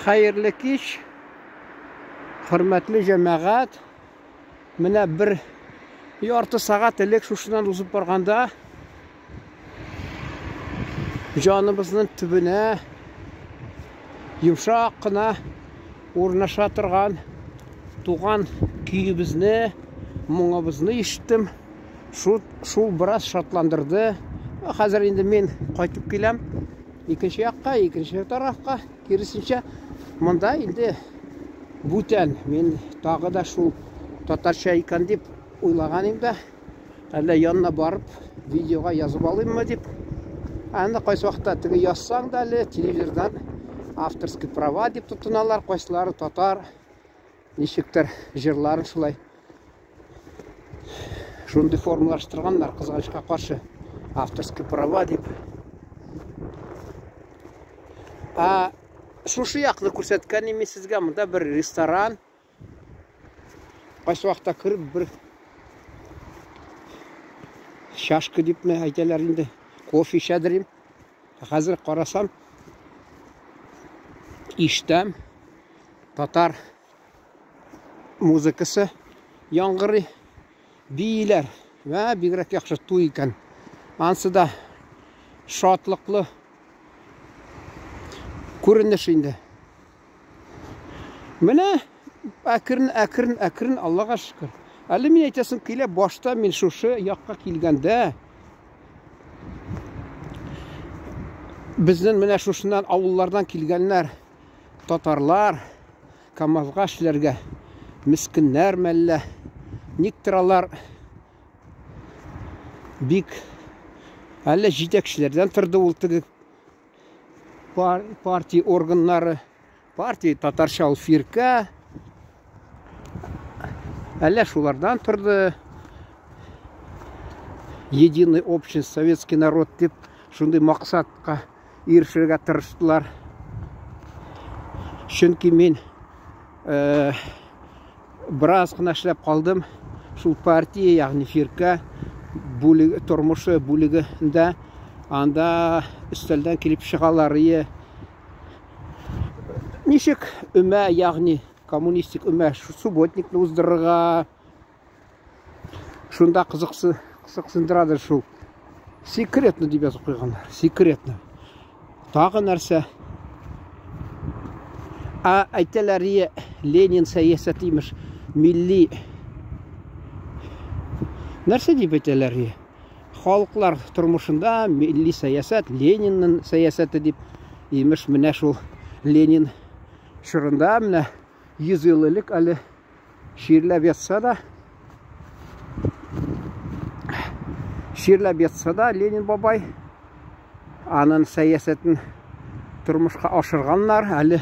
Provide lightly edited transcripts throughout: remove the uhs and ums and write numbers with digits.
Хәерле кич, хөрмәтле җәмәгать. Менә бер ярты сәгать элек шушыннан узып барганда җаныбызның төбенә йомшак кына урнаша торган туган көебезне, моңыбызны ишеттем. Шул, шул бераз шатландырды. Хәзер инде мин кайтып киләм. Икенче якка, икенче тарафка, киресенчә, монда инде бүтән. Мин тагы да шул татарча икән дип уйлаган идем дә, әллә янына барып видеога язып алыйммы дип. Анда кайсы вакытта теге язсаң да әле телевизордан авторский права дип тотыналар, кайсылары татар ничектер җырларын шулай шундый формалаштырганнар, кызганычка каршы, авторский права дип. А шушы якны күрсәткән мин сезгә, монда бер ресторан. Кайсы вакытта кереп бер чашка дипме әйтәләр инде, кофе эчәдер. Хәзер карасам, ишетәм, татар музыкасы яңгырый, бииләр. Вә, бигрәк яхшы туй икән. Ансы да шатлыклы күренеш инде. Менә әкрен, әкрен, әкрен, Аллага шөкер. Әле мин әйтәсем килә, башта мин шушы якка килгәндә, безнең менә шушыннан авыллардан килгәннәр, татарлар, КАМАЗга эшләргә, мескеннәр мәллә, никтер алар бик әллә җитәкчеләрдән торды ул теге партия органнары, партия татарча ул фирка, әллә шулардан торды. Единый общий советский народ дип шундый максатка ирешергә тырыштылар. Чөнки мин бераз гына эшләп калдым шул партия, ягъни фирка бүлеге, тормышы бүлегендә. Анда өстәлдән килеп чыгалар. Ие. Ничек өмә, ягъни коммунистик өмә, субботникны уздырырга. Шунда кызыксы, кызыксындырадыр шул. Секретно дип язып куйганнар. Секретно. Тагы нәрсә? А әйтәләр, ие, Ленин сәясәте имеш, милли. Нәрсә дип әйтәләр, ие? Халыклар тормышында милли сәясәт, Ленинның сәясәте дип, имеш, менә шул Ленин чорында, менә 100 ел элек әле чирләп ятса да, чирләп ятса да, Ленин бабай анын сәясәтен тормышка ашырганнар. Әле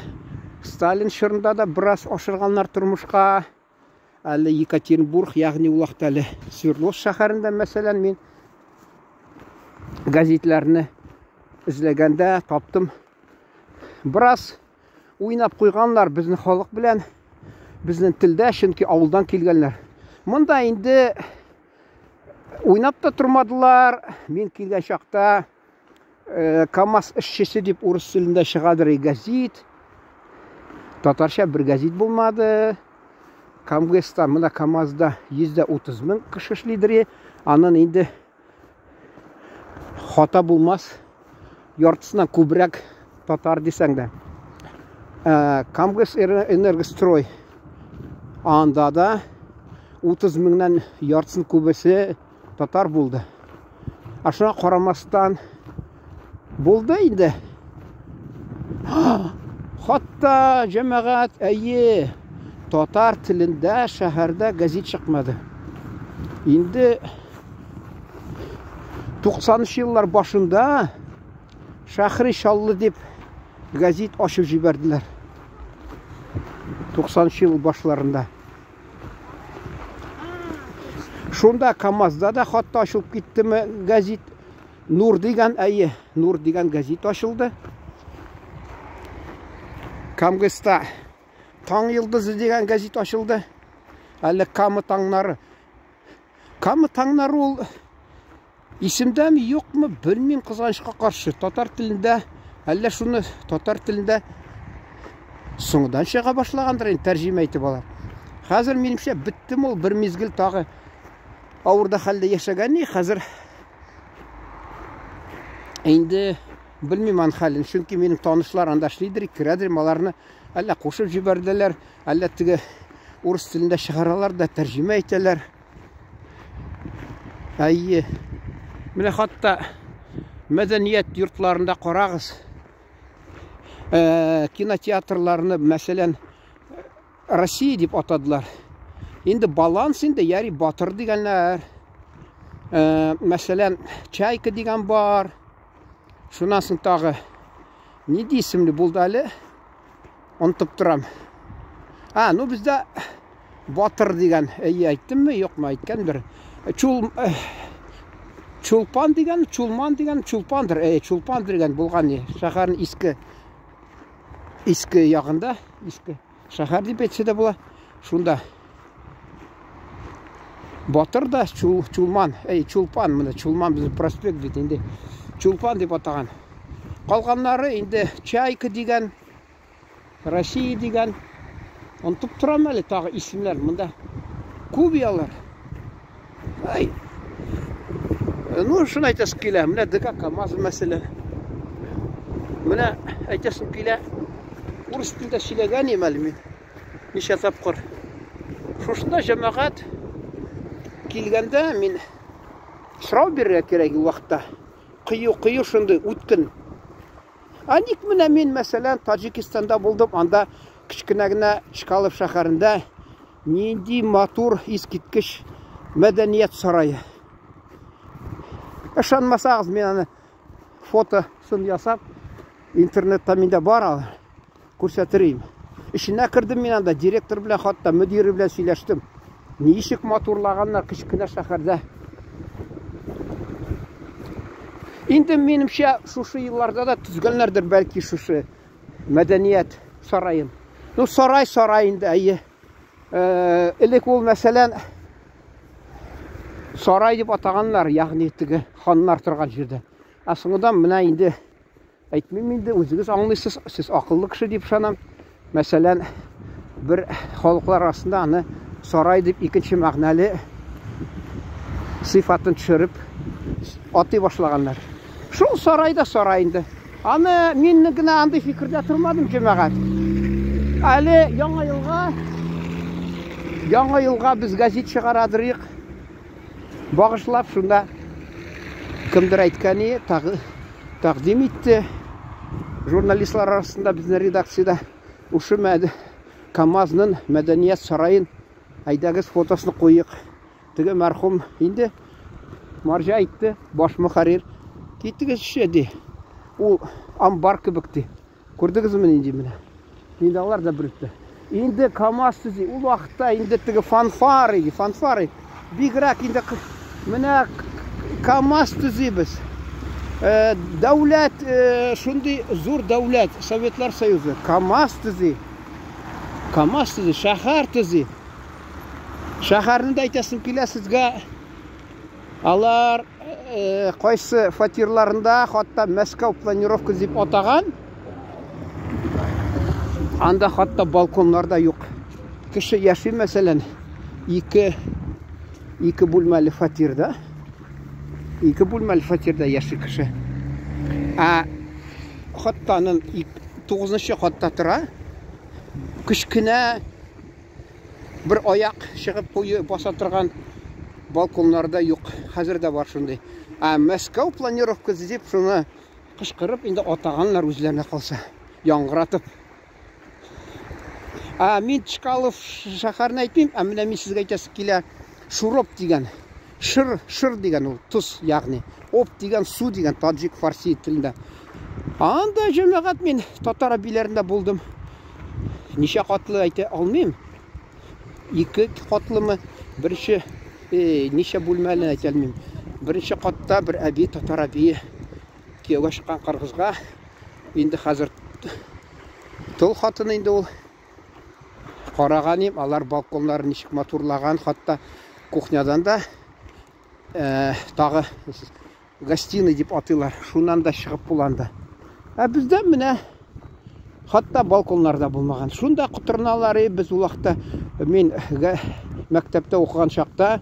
Сталин чорында да бераз ашырганнар тормышка. Әле Екатеринбург, ягъни ул вакытта әле Свердловск шәһәрендә, мәсәлән, мин газетләрне эзләгәндә таптым. Бераз уйнап куйганнар безнең халык белән, безнең телдә, чөнки авылдан килгәннәр. Монда инде уйнап та тормадылар. Мин килгән чакта КАМАЗ эшчесе дип урыс телендә чыгадыр газет. Татарча бер газет булмады. Камгэста, менә КАМАЗда 130 мең кеше эшлидер. Анын инде хата булмас, яртысынан күбрәк татар дисәң дә. Камгэс Энергострой анда да 30 меңнән яртысын күбесе татар булды. Ә шуңа карамастан булды инде. Хатта җәмәгать, әйе, татар телендә шәһәрдә газет чыкмады. Инде 90 еллар башында Шәһри Чаллы дип газет ачып җибәрделәр. 90 ел башларында. Шунда КАМАЗда да хатта ачылып киттеме газет? Нур дигән, әйе, Нур дигән газет ачылды. Камгэста Таң йолдызы дигән газет ачылды. Әле Кама таңнары. Кама таңнары ул исемдәме, юкмы, белмим, кызганычка каршы. Татар телендә, әллә шуны татар телендә Соңдан чыга башлагандыр инде тәрҗемә итеп алар. Хәзер минемчә беттеме ул бер мизгел тагы авыр да хәлдә яшәгән ни, хәзер инде белмим аның хәлен, чөнки минем танышлар анда эшлидер, керәдер, аларны әллә кушып җибәрделәр, әллә теге урыс телендә чыгаралар да тәрҗемә итәләр. Әйе. Менә хатта мәдәният йортларында карагыз. Кинотеатрларны, мәсәлән, Россия дип атадылар. Инде баланс инде, яри батыр дигәннәр. Мәсәлән, Чайка дигән бар. Шуннан соң тагы нинди исемле булды әле? Онытып торам. А, ну бездә Батыр дигән, әйе, әйттемме, юкмы, әйткән бер. Чул Чулпан дигән, Чулман дигән, Чулпандыр, әйе, Чулпан дигән булган шәһәрнең иске иске ягында, иске шәһәр дип әйтсә дә була. Шунда Батыр да Чул, Чулман, әй, Чулпан, менә Чулман безнең проспект бит инде. Чулпан дип атаган. Калганнары инде Чайка дигән, Россия дигән. Онытып торам әле тагы исемнәр монда. Күп алар. Ай. Ну, шуны әйтәсем килә. Менә ДК КАМАЗ мәсәлән. Менә әйтәсем килә. Урыс телендә сөйләгән идем әле мин. Ничә тапкыр. Шушында җәмәгать килгәндә мин сорау бирергә кирәк ул вакытта. Кыю-кыю шундый үткен. Ә ник менә мин, мәсәлән, Таҗикстанда булдым, анда кечкенә генә Чкалов шәһәрендә нинди матур, искиткеч мәдәният сарае. Ышанмасагыз, мин аны фотосын ясап, интернетта миндә бар ал, күрсәтер идем. Эченә кердем мин анда, директор белән, хатта мөдире белән сөйләштем. Ничек матурлаганнар кечкенә шәһәрдә. Инде минемчә, шушы елларда да төзгәннәрдер бәлки шушы мәдәният сараен. Ну, сарай сарай инде, әйе. Элек ул, мәсәлән, сарай дип атаганнар, ягъни теге ханнар торган җирдә. Ә соңыннан менә инде Әйтмим инде, үзегез аңлыйсыз, сез акыллы кеше дип ышанам. Мәсәлән, бер халыклар арасында аны сарай дип икенче мәгънәле сыйфатын төшереп атый башлаганнар. Шул сарай да сарай инде. Аны мин генә андый фикердә тормадым, җәмәгать. Әле яңа елга Яңа елга без газет чыгарадырык. Багышлап шунда кемдер әйткәне тагы тәкъдим итте. Журналистлар арасында безнең редакциядә ушы мәд КАМАЗның мәдәният сараен әйдәгез фотосын куйык. Теге мәрхүм инде марҗа әйтте, баш мөхәррир. Китегезче ди. Ул амбар кебек ди. Күрдегезме нинди менә? Инде алар да беректе. Инде КАМАЗ төзи. Ул вакытта инде теге фанфары, фанфары. Бигрәк инде менә КАМАЗ төзибез. Э, дәүләт, э, шундый зур дәүләт, Советлар Союзы, КАМАЗ төзи. КАМАЗ төзи, шәһәр төзи. Шәһәрне дә әйтәсем килә сезгә. Алар э, кайсы фатирларында хатта Мәскәү планировка дип атаган. Анда хатта балконнар да юк. Кеше яши, мәсәлән, ике ике бүлмәле фатирда. Ике бүлмәле фатирда яши кеше. Ә хатта аның 9 катта тора. Кечкенә Бер аяк чыгып куе баса торган балконнар да юк. Хәзер дә бар шундый. Ә Мәскәү планировкасы дип шуны кычкырып инде атаганнар үзләренә калса, яңгыратып. Ә мин Чкалов шәһәрен әйтмим, ә менә мин сезгә әйтәсе килә, Шуроп дигән, шыр, шыр дигән ул тоз, ягъни оп дигән су дигән таджик фарси телендә. Анда җәмәгать мин татар әбиләрендә булдым. Ничә катлы әйтә алмыйм. Ике катлымы? Беренче э, ничә бүлмәле әйтә алмыйм. Беренче катта бер әби, татар әбие кияүгә чыккан кыргызга. Инде хәзер тол хатын инде ул. Караган идем, алар балконнарын ничек матурлаган, хатта кухнядан да э, тагы гостиный дип атыйлар. Шуннан да чыгып була анда. Ә бездә менә Хатта балконнар да булмаган. Шунда котырыналар, без ул вакытта мин мәктәптә укыган чакта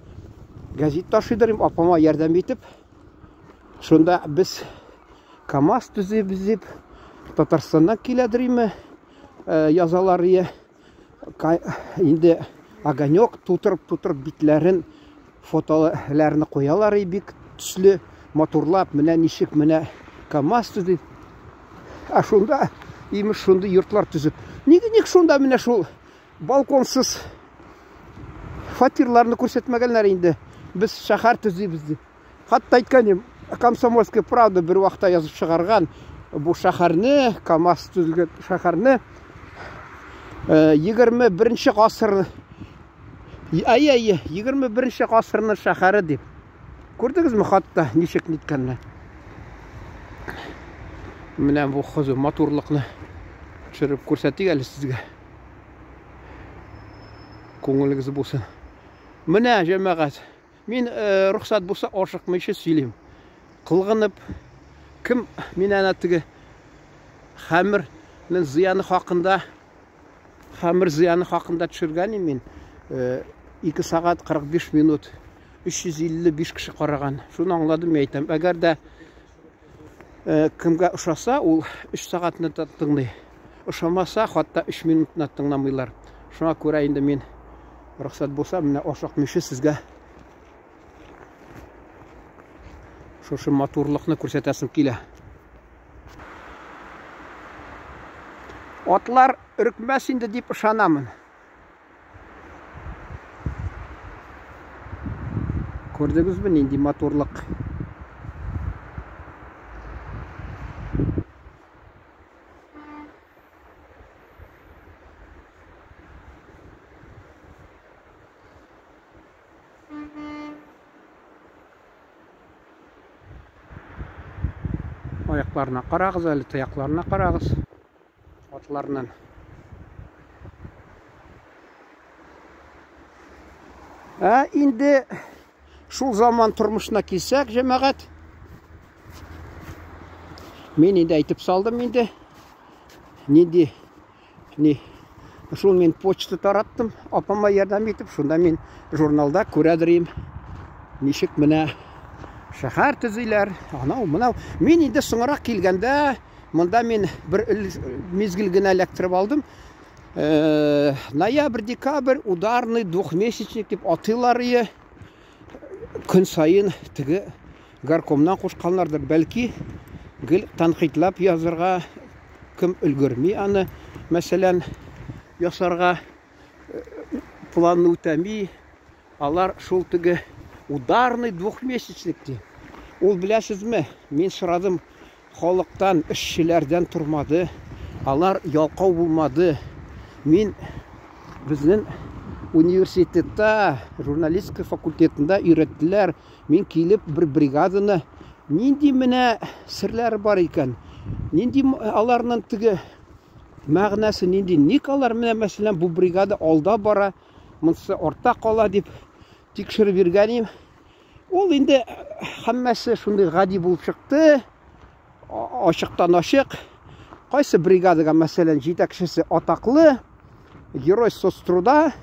гәзит ташыйдыр идем, апама ярдәм итеп. Шунда без КАМАЗ төзибез дип, Татарстаннан киләдер име, язалар ие. Инде огонек тутырып-тутырып битләрен, фотоларны куялар и бик төсле, матурлап, менә ничек менә КАМАЗ төзи. Ә шунда имеш шундый йортлар төзеп. Нигә ник шунда менә шул балконсыз фатирларны күрсәтмәгәннәр инде? Без шәһәр төзибез дип. Хатта әйткән Комсомольская правда бер вакытта язып чыгарган бу шәһәрне, КАМАЗ төзелгән шәһәрне 21 гасыр әй-әй, 21 гасырның шәһәре дип. Күрдегезме хатта ничек ниткәнне? Менә бу хозу матурлыкны төшереп күрсәтик әле сезгә. Күңелегез булсын. Менә, җәмәгать, мин рөхсәт булса ашыкмыйча сөйлим. Кылгынып, кем мин әнә теге хәмернең зыяны хакында, хәмер зыяны хакында төшергән мин. 2 сәгать 45 минут 355 кеше караган. Шуны аңладым, мин әйтәм. Әгәр дә кемгә ошаса, ул 3 сәгатьне тыңлый. Ошамаса, хатта 3 минутны тыңламыйлар. Шуңа күрә инде мин рөхсәт булса, менә ашыкмыйча сезгә шушы матурлыкны күрсәтәсем килә. Атлар өркмәс инде дип ышанамын. Күрдегезме нинди матурлык? Аякларына карагыз әле, тоякларына карагыз. Атларның. Ә инде шул заман тормышына килсәк, җәмәгать, мин инде әйтеп салдым инде. Нинди ни шул мин почта тараттым, апама ярдәм итеп, шунда мин журналда күрәдер ничек менә шәһәр төзиләр, анау, мынау. Мин инде соңрак килгәндә, монда мин бер мизгел генә эләктереп алдым. Ноябрь, декабрь, ударный двухмесячник дип атыйлар ие. Көн саен теге горкомнан кушканнардыр, бәлки гел тәнкыйтьләп язырга кем өлгерми аны, мәсәлән, ясарга планны үтәми. Алар шул теге ударный двухмесячник ди. Ул беләсезме, мин сорадым халыктан, эшчеләрдән тормады. Алар ялкау булмады. Мин безнең университетта, журналистика факультетында өйрәттеләр. Мин килеп бер бригаданы нинди менә серләр бар икән, нинди аларның теге мәгънәсе нинди, ник алар менә мәсәлән бу бригада алда бара, монысы артта кала дип тикшереп йөргән идем. Ул инде һәммәсе шундый гади булып чыкты, ачыктан ачык. Кайсы бригадага, мәсәлән, җитәкчесе атаклы, герой соцтруда,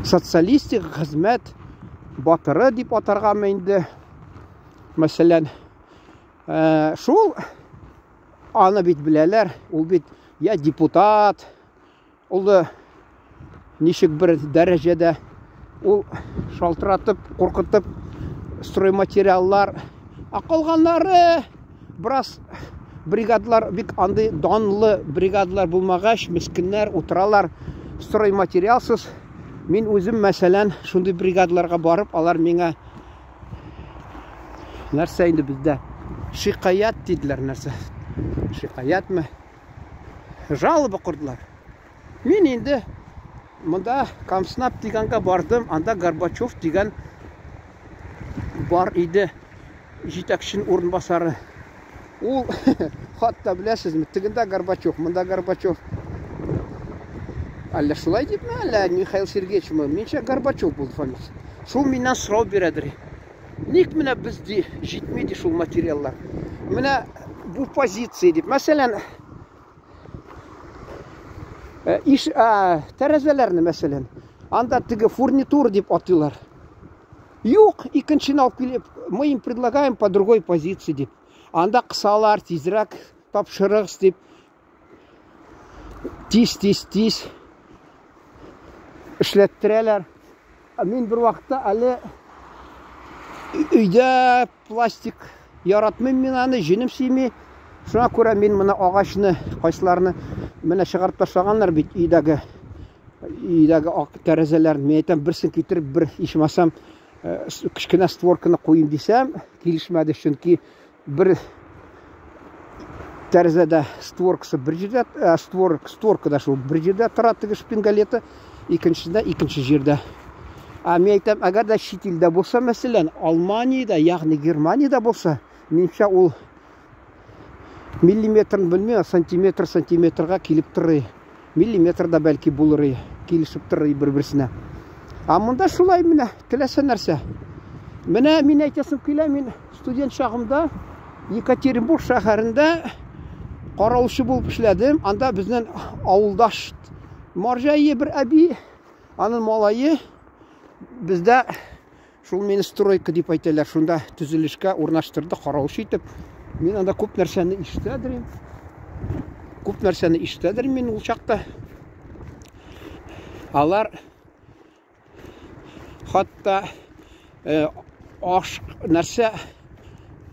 социалистик хезмәт батыры дип атаргамы инде, мәсәлән, шул аны бит беләләр, ул бит я депутат, ул да ничек бер дәрәҗәдә ул шалтыратып, куркытып стройматериаллар, ә калганнары бераз бригадалар бик андый данлы бригадалар булмагач, мескеннәр утыралар стройматериалсыз. Мин үзем, мәсәлән, шундый бригадаларга барып, алар миңа нәрсә инде бездә шикаят диделәр, нәрсә? Шикаятмы? Жалоба кордылар. Мин инде монда Комснаб дигәнгә бардым, анда Горбачев дигән бар иде, җитәкченең урынбасары. Ул хатта беләсезме, тегендә Горбачев, монда Горбачев. Әллә шулай дипме, әллә Михаил Сергеевичмы? Минчә Горбачев булды фамилиясе. Шул миннән сорау бирәдер. Ник менә без ди җитми ди шул материаллар. Менә бу позиция дип. Мәсәлән, Иш, тәрәзәләрне, мәсәлән, анда теге фурнитура дип атыйлар. Юк, икенчене алып килеп, мы им предлагаем по другой позиции дип. Анда кысалар, тизрәк тапшырыгыз дип. Тиз, тиз, тиз эшләттерәләр. Мин бер вакытта әле өйдә пластик яратмыйм мин аны, җенем сөйми. Шуңа күрә мин моны агачны, кайсыларны менә чыгарып ташлаганнар бит өйдәге өйдәге ак тәрәзәләрне. Мин әйтәм, берсен китереп, бер ичмасам кечкенә створканы куйым дисәм, килешмәде, чөнки бер тәрәзәдә створкасы бер җирдә, створка да шул бер җирдә тора теге шпингалеты, икенчесендә икенче җирдә. Ә мин әйтәм, әгәр дә чит илдә булса, мәсәлән, Алманиядә, ягъни Германиядә булса, минемчә ул миллиметрын белмим, сантиметр сантиметрга килеп торыр. Миллиметр да бәлки булыр, килешеп торыр бер-берсенә. Ә монда шулай менә, теләсә нәрсә. Менә мин әйтәсем килә, мин студент чагымда Екатеринбург шәһәрендә каравылчы булып эшләдем. Анда безнең авылдаш Марҗайы бер әби, аның малае бездә шул мине стройка дип әйтәләр, шунда төзелешкә урнаштырды каравылчы итеп. Мин анда күп нәрсәне ишетәдер. Күп нәрсәне ишетәдер мин ул чакта. Алар хатта аш нәрсә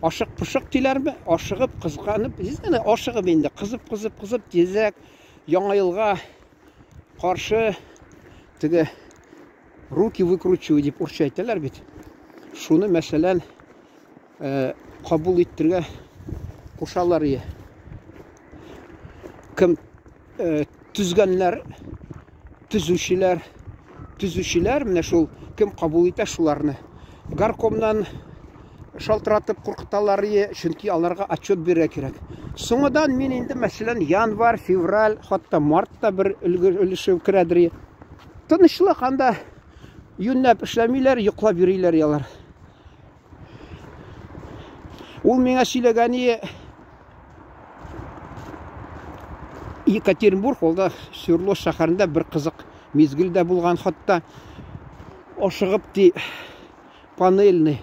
ашык пошык диләрме? Ашыгып, кызганып, дизәне ашыгып инде, кызып, кызып, кызып тизрәк Яңа елга каршы теге руки выкручивай дип урысча әйтәләр бит. Шуны, мәсәлән, кабул иттерергә кушалар ие. Кем төзгәннәр, төзүчеләр, төзүчеләр менә шул кем кабул итә шуларны. Горкомнан шалтыратып куркыталар ие, чөнки аларга отчет бирергә кирәк. Соңыдан мин инде, мәсәлән, январь, февраль, хатта мартта бер өлеше керәдер ие. Тынычлык анда юньләп эшләмиләр, йоклап йөриләр ялар. Ул миңа сөйләгән ие Екатеринбург, ул да Свердловск шәһәрендә бер кызык мизгел дә булган хатта. Ашыгып ди панельный.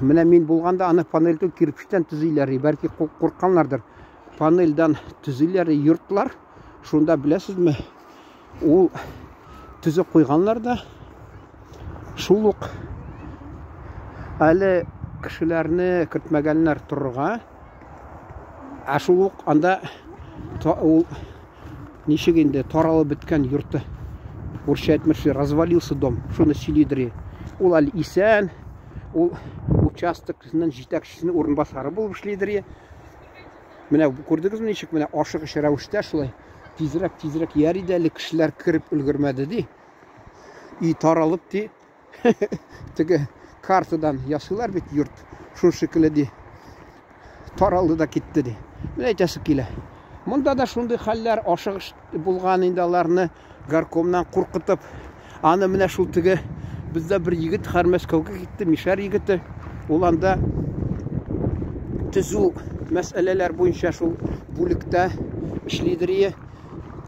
Менә мин булганда аны панель түгел, кирпечтән төзиләр, бәлки куркканнардыр. Панельдан төзиләр йортлар. Шунда беләсезме, ул төзеп куйганнар да шул ук әле кешеләрне кертмәгәннәр торырга. Ә шул ук анда ул ничек инде таралып беткән йорты. Урысча әйтмешли, развалился дом. Шуны сөйлидер. Ул әле исән, ул участокның җитәкчесенең урынбасары булып эшлидер. Менә күрдегезме ничек менә ашыгыч рәвештә шулай тизрәк тизрәк яр иде әле кешеләр кереп өлгермәде ди. И таралып ди. Теге картадан ясыйлар бит йорт. Шул шикелле ди. Таралды да китте ди. Менә әйтәсе килә. Монда да шундый хәлләр ашыгыч булган инде аларны горкомнан куркытып. Аны менә шул теге бездә бер егет хәр Мәскәүгә китте, мишәр егете. Ул анда төзү мәсьәләләр буенча шул бүлектә эшлидер ие.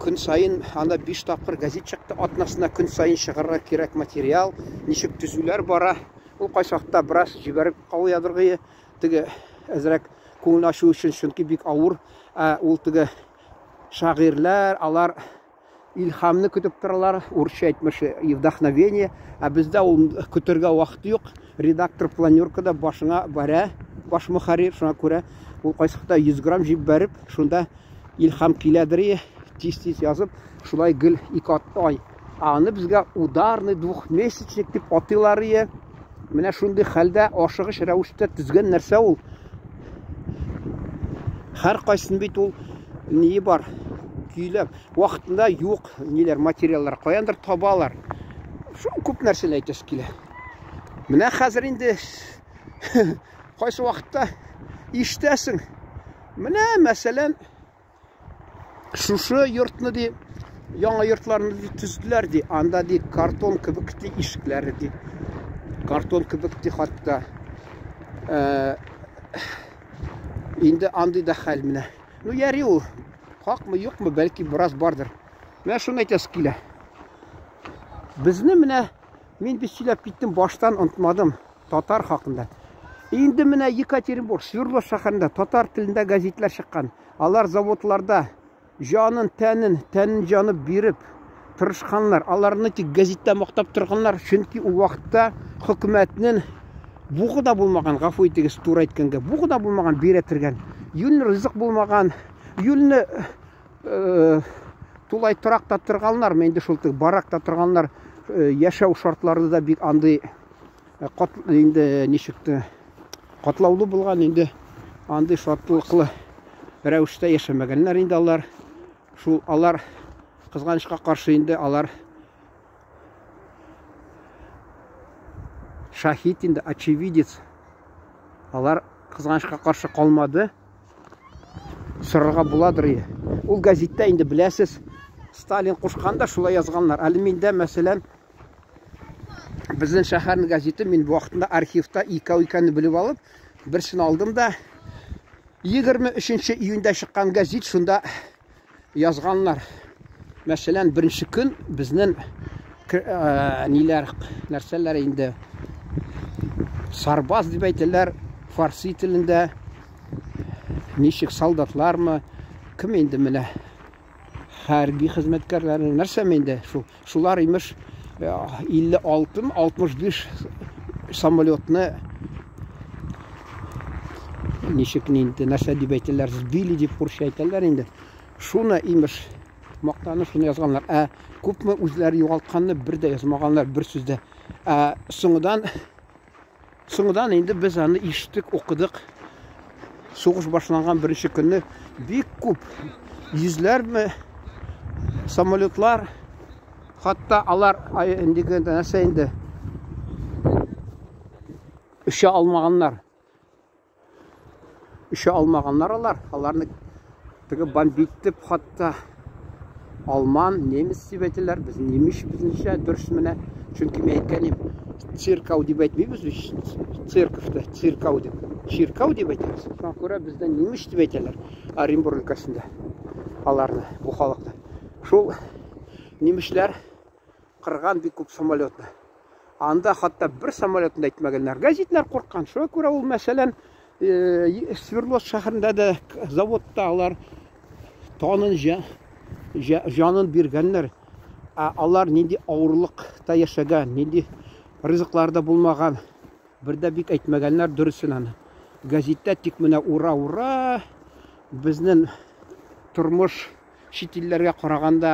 Көн саен анда 5 тапкыр газет чыкты. Атнасына көн саен чыгарырга кирәк материал, ничек төзүләр бара. Ул кайсы вакытта бераз җибәреп калыядыр теге әзрәк күңел ачу өчен, чөнки бик авыр. Ә ул теге шагыйрьләр, алар илһамны көтеп торалар, урысча әйтмешли, и вдохновение. Ә бездә ул көтергә вакыт юк. Редактор планеркада башыңа бәрә, баш мөхәррир, шуңа күрә ул кайсы вакытта 100 грамм җиб бәреп, шунда илһам киләдер, тиз-тиз язып, шулай гел ике ай. Ә аны безгә ударный двухмесячник дип атыйлар ие. Менә шундый хәлдә ашыгыч рәвештә төзгән нәрсә ул. Һәр кайсын бит ул ние бар, көйләп. Вакытында юк ниләр, материаллар, каяндыр табалар. Шул күп нәрсәне әйтәсе килә. Менә хәзер инде кайсы вакытта ишетәсең. Менә, мәсәлән, шушы йортны ди, яңа йортларны ди төзделәр ди. Анда ди картон кебек ди ишекләре ди. Картон кебек ди хатта. Инде андый да хәл менә. Ну, яри ул. Хакмы, юкмы, бәлки бераз бардыр. Менә шуны әйтәсе килә. Безне менә мин бит сөйләп киттем, баштан онытмадым татар хакында. Инде менә Екатеринбург, Свердловск шәһәрендә татар телендә газетлар чыккан. Алар заводларда җанын, тәнен, тәнен җанып биреп тырышканнар. Аларны тик газетта мактап торганнар, чөнки ул вакытта хөкүмәтнең бугы да булмаган, гафу итегез, туры әйткәнгә, бугы да булмаган бирә торган. Юньле ризык булмаган, юньле э, тулай торакта торганнар, инде шул баракта торганнар, э, яшәү шартлары да бик андый э, кат, инде ничек тә катлаулы булган инде андый шатлыклы рәвештә яшәмәгәннәр инде алар. Шул алар кызганычка каршы инде алар шахид инде, очевидец. Алар кызганычка каршы калмады. Сорарга буладыр ие. Ул газетта инде беләсез, Сталин кушкан да шулай язганнар. Әле миндә, мәсәлән, безнең шәһәрнең газеты мин вакытында архивта икәү икәнне белеп алып, берсен алдым да 23 июньдә чыккан газет шунда язганнар. Мәсәлән, беренче көн безнең э, ниләр, нәрсәләр инде сарбаз дип әйтәләр фарси телендә. Ничек солдатлармы, кем инде менә хәрби хезмәткәрләре, нәрсәме инде шул. Шулар имеш 56 65 самолетны ничек инде нәрсә дип әйтәләр, сбили дип урысча әйтәләр инде. Шуны имеш мактанып шуны язганнар. Ә күпме үзләре югалтканны бер дә язмаганнар бер сүздә. Ә соңыдан Соңыдан инде без аны ишеттек, укыдык. Сугыш башланган беренче көнне бик күп йөзләрме самолетлар, хатта алар инде нәрсә инде оча алмаганнар. Оча алмаганнар алар. Аларны теге бомбить дип хатта алман, немец дип әйтәләр. Без немец безнеңчә дөрес менә. Чөнки мин әйткән идем, циркау дип әйтмибез бит, церковьта циркау дип. Чиркау дип әйтәбез. Шуңа күрә бездә немец дип әйтәләр Оренбург өлкәсендә аларны, бу халыкны. Шул немецләр кырган бик күп самолетны. Анда хатта бер самолетны да әйтмәгәннәр. Гәзитләр курккан. Шуңа күрә ул, мәсәлән, э, Свердловск шәһәрендә дә заводта алар танын җанын биргәннәр. Ә алар нинди авырлыкта яшәгән, нинди ризыклар да булмаган. Бер дә бик әйтмәгәннәр дөресен аны. Гәзиттә тик менә ура-ура безнең тормыш чит илләргә караганда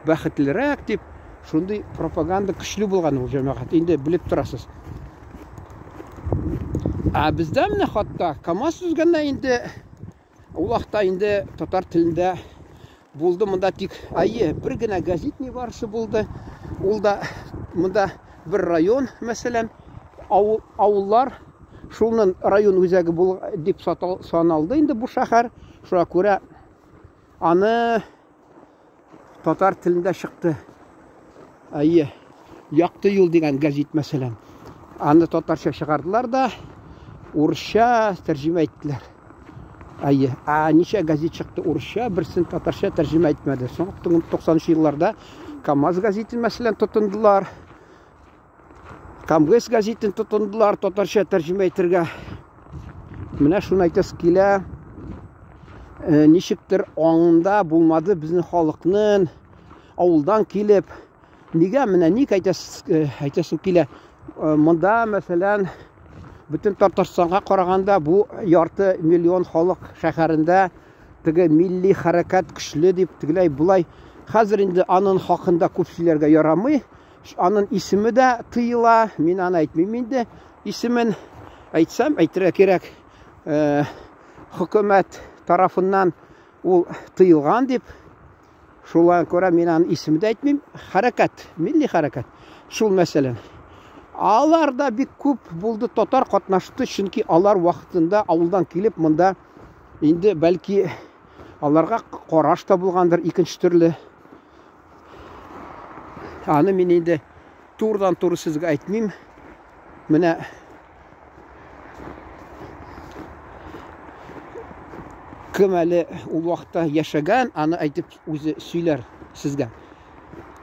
бәхетлерәк дип, шундый пропаганда көчле булган ул җәмәгать. Инде белеп торасыз. Ә бездә менә хатта КАМАЗ төзгәндә инде ул вакытта инде татар телендә булды монда тик әйе, бер генә газет ни барысы булды. Ул да монда бер район, мәсәлән, авыл, авыллар шулның район үзәге бул дип саналды инде бу шәһәр. Шуңа күрә аны татар телендә чыкты. Әйе, Якты юл дигән газет мәсәлән. Аны татарча чыгардылар да, урысча тәрҗемә иттеләр. Әйе, ә ничә газет чыкты урысча, берсен татарча тәрҗемә итмәде. Соң 90 елларда КАМАЗ газетын мәсәлән тотындылар. Конгресс газетын тотындылар татарча тәрҗемә итергә. Менә шуны әйтәсе килә. Э, ничектер аңында булмады безнең халыкның авылдан килеп. Нигә менә ник әйтәс, э, әйтәсем килә. Э, монда, мәсәлән, бөтен Татарстанга караганда бу ярты миллион халык шәһәрендә теге милли хәрәкәт көчле дип тегеләй болай. Хәзер инде аның хакында күп сөйләргә ярамый. Аның исеме дә тыела, мин аны әйтмим инде. Исемен әйтсәм, әйтергә кирәк. Э, хөкүмәт тарафыннан ул тыелган дип. Шулай күрә мин аның исемен дә әйтмим. Хәрәкәт, милли хәрәкәт. Шул мәсәлән. Алар да бик күп булды, татар катнашты, чөнки алар вакытында авылдан килеп монда инде бәлки аларга караш та булгандыр икенче төрле. Аны мин инде турыдан туры сезгә әйтмим. Менә Кем әле ул вакытта яшәгән, аны әйтеп үзе сөйләр сезгә.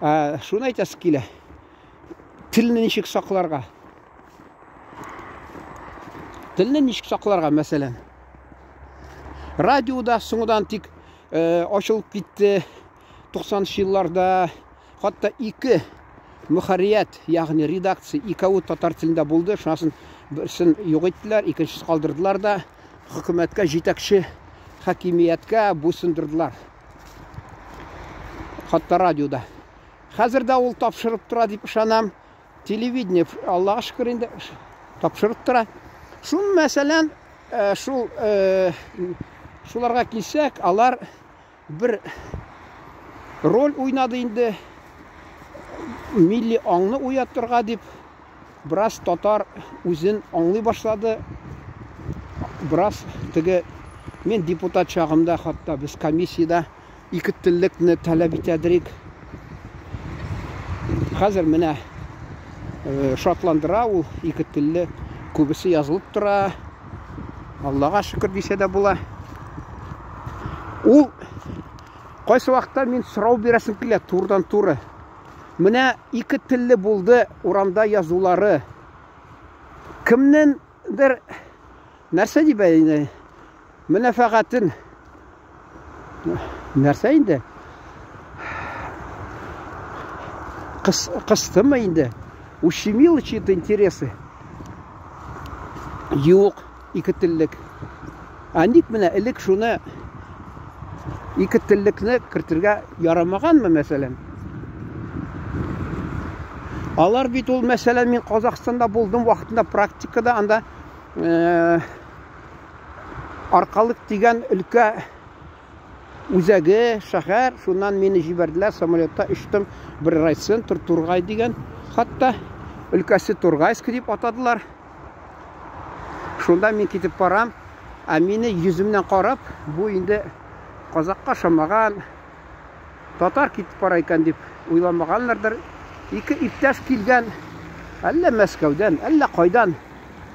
Ә, шуны әйтәсе килә. Телне ничек сакларга? Телне ничек сакларга, мәсәлән? Радиода соңдан тик э, ачылып китте 90 елларда. Хатта ике мөхәррият, ягъни редакция икәве татар телендә булды. Шунасын берсен юк иттеләр, икенчесен калдырдылар да хөкүмәткә, җитәкче хакимияткә буйсындырдылар. Хатта радиода. Хәзер дә ул тапшырып тора дип ышанам. Телевидение, Аллага шөкер инде, тапшырып тора. Шул мәсәлән, э, шул э, шуларга килсәк, алар бер роль уйнады инде милли аңны уятырга дип бераз татар үзен аңлый башлады бераз теге мин депутат чагымда хатта без комиссиядә ике теллекне таләп итәдерик хәзер менә э, шатландыра ул ике телле күбесе язылып тора Аллага шөкер дисә дә була. Ул кайсы вакытта мин сорау бирәсем килә турыдан туры. Менә ике телле булды урамда язулары. Кемнеңдер нәрсә дип инде? Мәнфәгатен нәрсә инде? Кыс, кыстымы инде? Ущемило чьи-то интересы? Юк, ике теллек. Ә ник менә элек шуны ике теллекне кертергә ярамаганмы, мәсәлән? Алар бит ул, мәсәлән, мин Казахстанда булдым вакытында практикада, анда э, Аркалык дигән өлкә үзәге, шәһәр, шуннан мине җибәрделәр, самолетта очтым бер райцентр, Тургай дигән, хатта өлкәсе Тургайск дип атадылар. Шунда мин китеп барам, ә мине йөземнән карап, бу инде казакка ошамаган, татар китеп бара икән дип уйламаганнардыр. Ике иптәш килгән, әллә Мәскәүдән, әллә кайдан.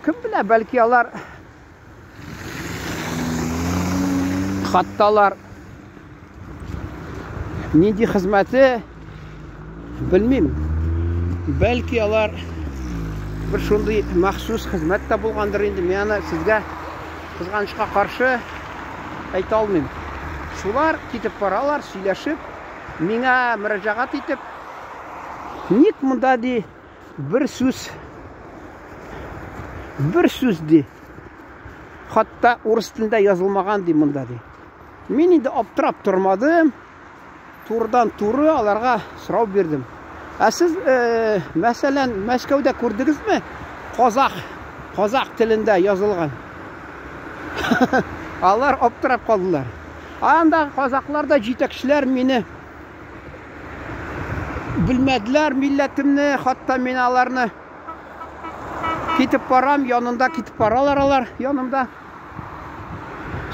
Кем белә, бәлки алар хатта алар нинди хезмәте белмим. Бәлки алар бер шундый махсус хезмәт тә булгандыр инде. Мин аны сезгә кызганычка каршы әйтә алмыйм. Шулар китеп баралар, сөйләшеп, миңа мөрәҗәгать итеп, ник монда ди бер сүз бер сүз ди. Хатта урыс телендә язылмаган ди монда ди. Мин инде аптырап тормадым. Турыдан туры аларга сорау бирдем. Ә сез, э, мәсәлән, Мәскәүдә күрдегезме? Казах, казах телендә язылган. Алар аптырап калдылар. Анда казаклар да җитәкчеләр мине белмәделәр милләтемне, хатта мин аларны китеп барам, янында китеп баралар алар, янымда.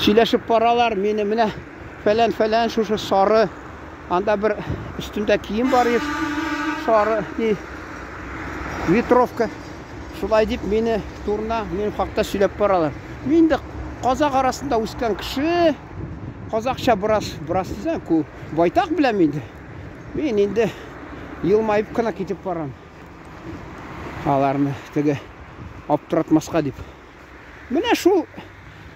Сөйләшеп баралар, мине менә фәлән-фәлән шушы сары, анда бер өстендә кием бар еш, сары, ни, ветровка. Шулай дип мине турына, минем хакта сөйләп баралар. Мин инде казак арасында үскән кеше, казакча бераз, бераз дисәң, күп, байтак беләм инде. Мин инде елмаеп кына китеп барам. Аларны теге аптыратмаска дип. Менә шул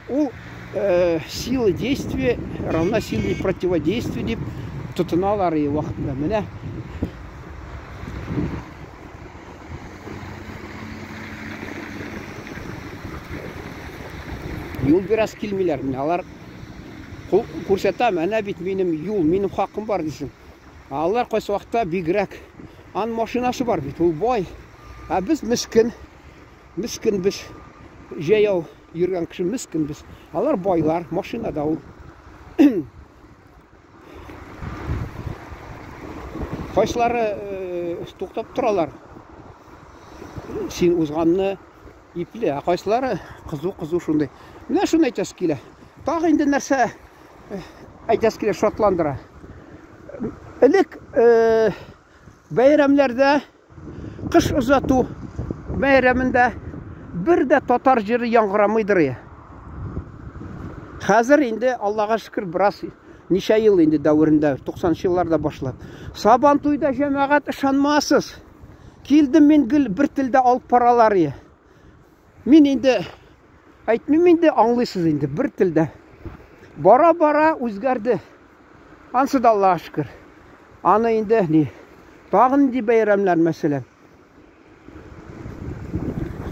ул э, сила действия равна силе противодействия дип тотыналар и вакытында. Менә юл бераз килмиләр. Менә алар кул күрсәтәм, әнә бит минем юл, минем хакым бар дисең. Ә алар кайсы вакытта бигрәк. Ан машинасы бар бит, ул бай. Ә без мескен. Мескен без. Җәяү йөргән кеше мескен без. Алар байлар, машинада ул. Кайсылары э, туктап торалар. Син узганны ипле, ә кайсылары кызу-кызу шундый. Менә шуны әйтәсе килә. Тагы инде нәрсә э, әйтәсе килә, шатландыра. Элек э, бәйрәмнәрдә Кыш озату бәйрәмендә бер дә татар җыры яңгырамыйдыр. Хәзер инде, Аллага шөкер, бераз ничә ел инде дәверендә, 90 елларда башлап. Сабан туйда җәмәгать ышанмасыз. Килдем мин гел бер телдә алып баралар. Мин инде әйтмим инде, аңлыйсыз инде, бер телдә. Бара-бара үзгәрде. Ансы да Аллага шөкер. Аны инде ни, тагын нинди бәйрәмнәр мәсәлән.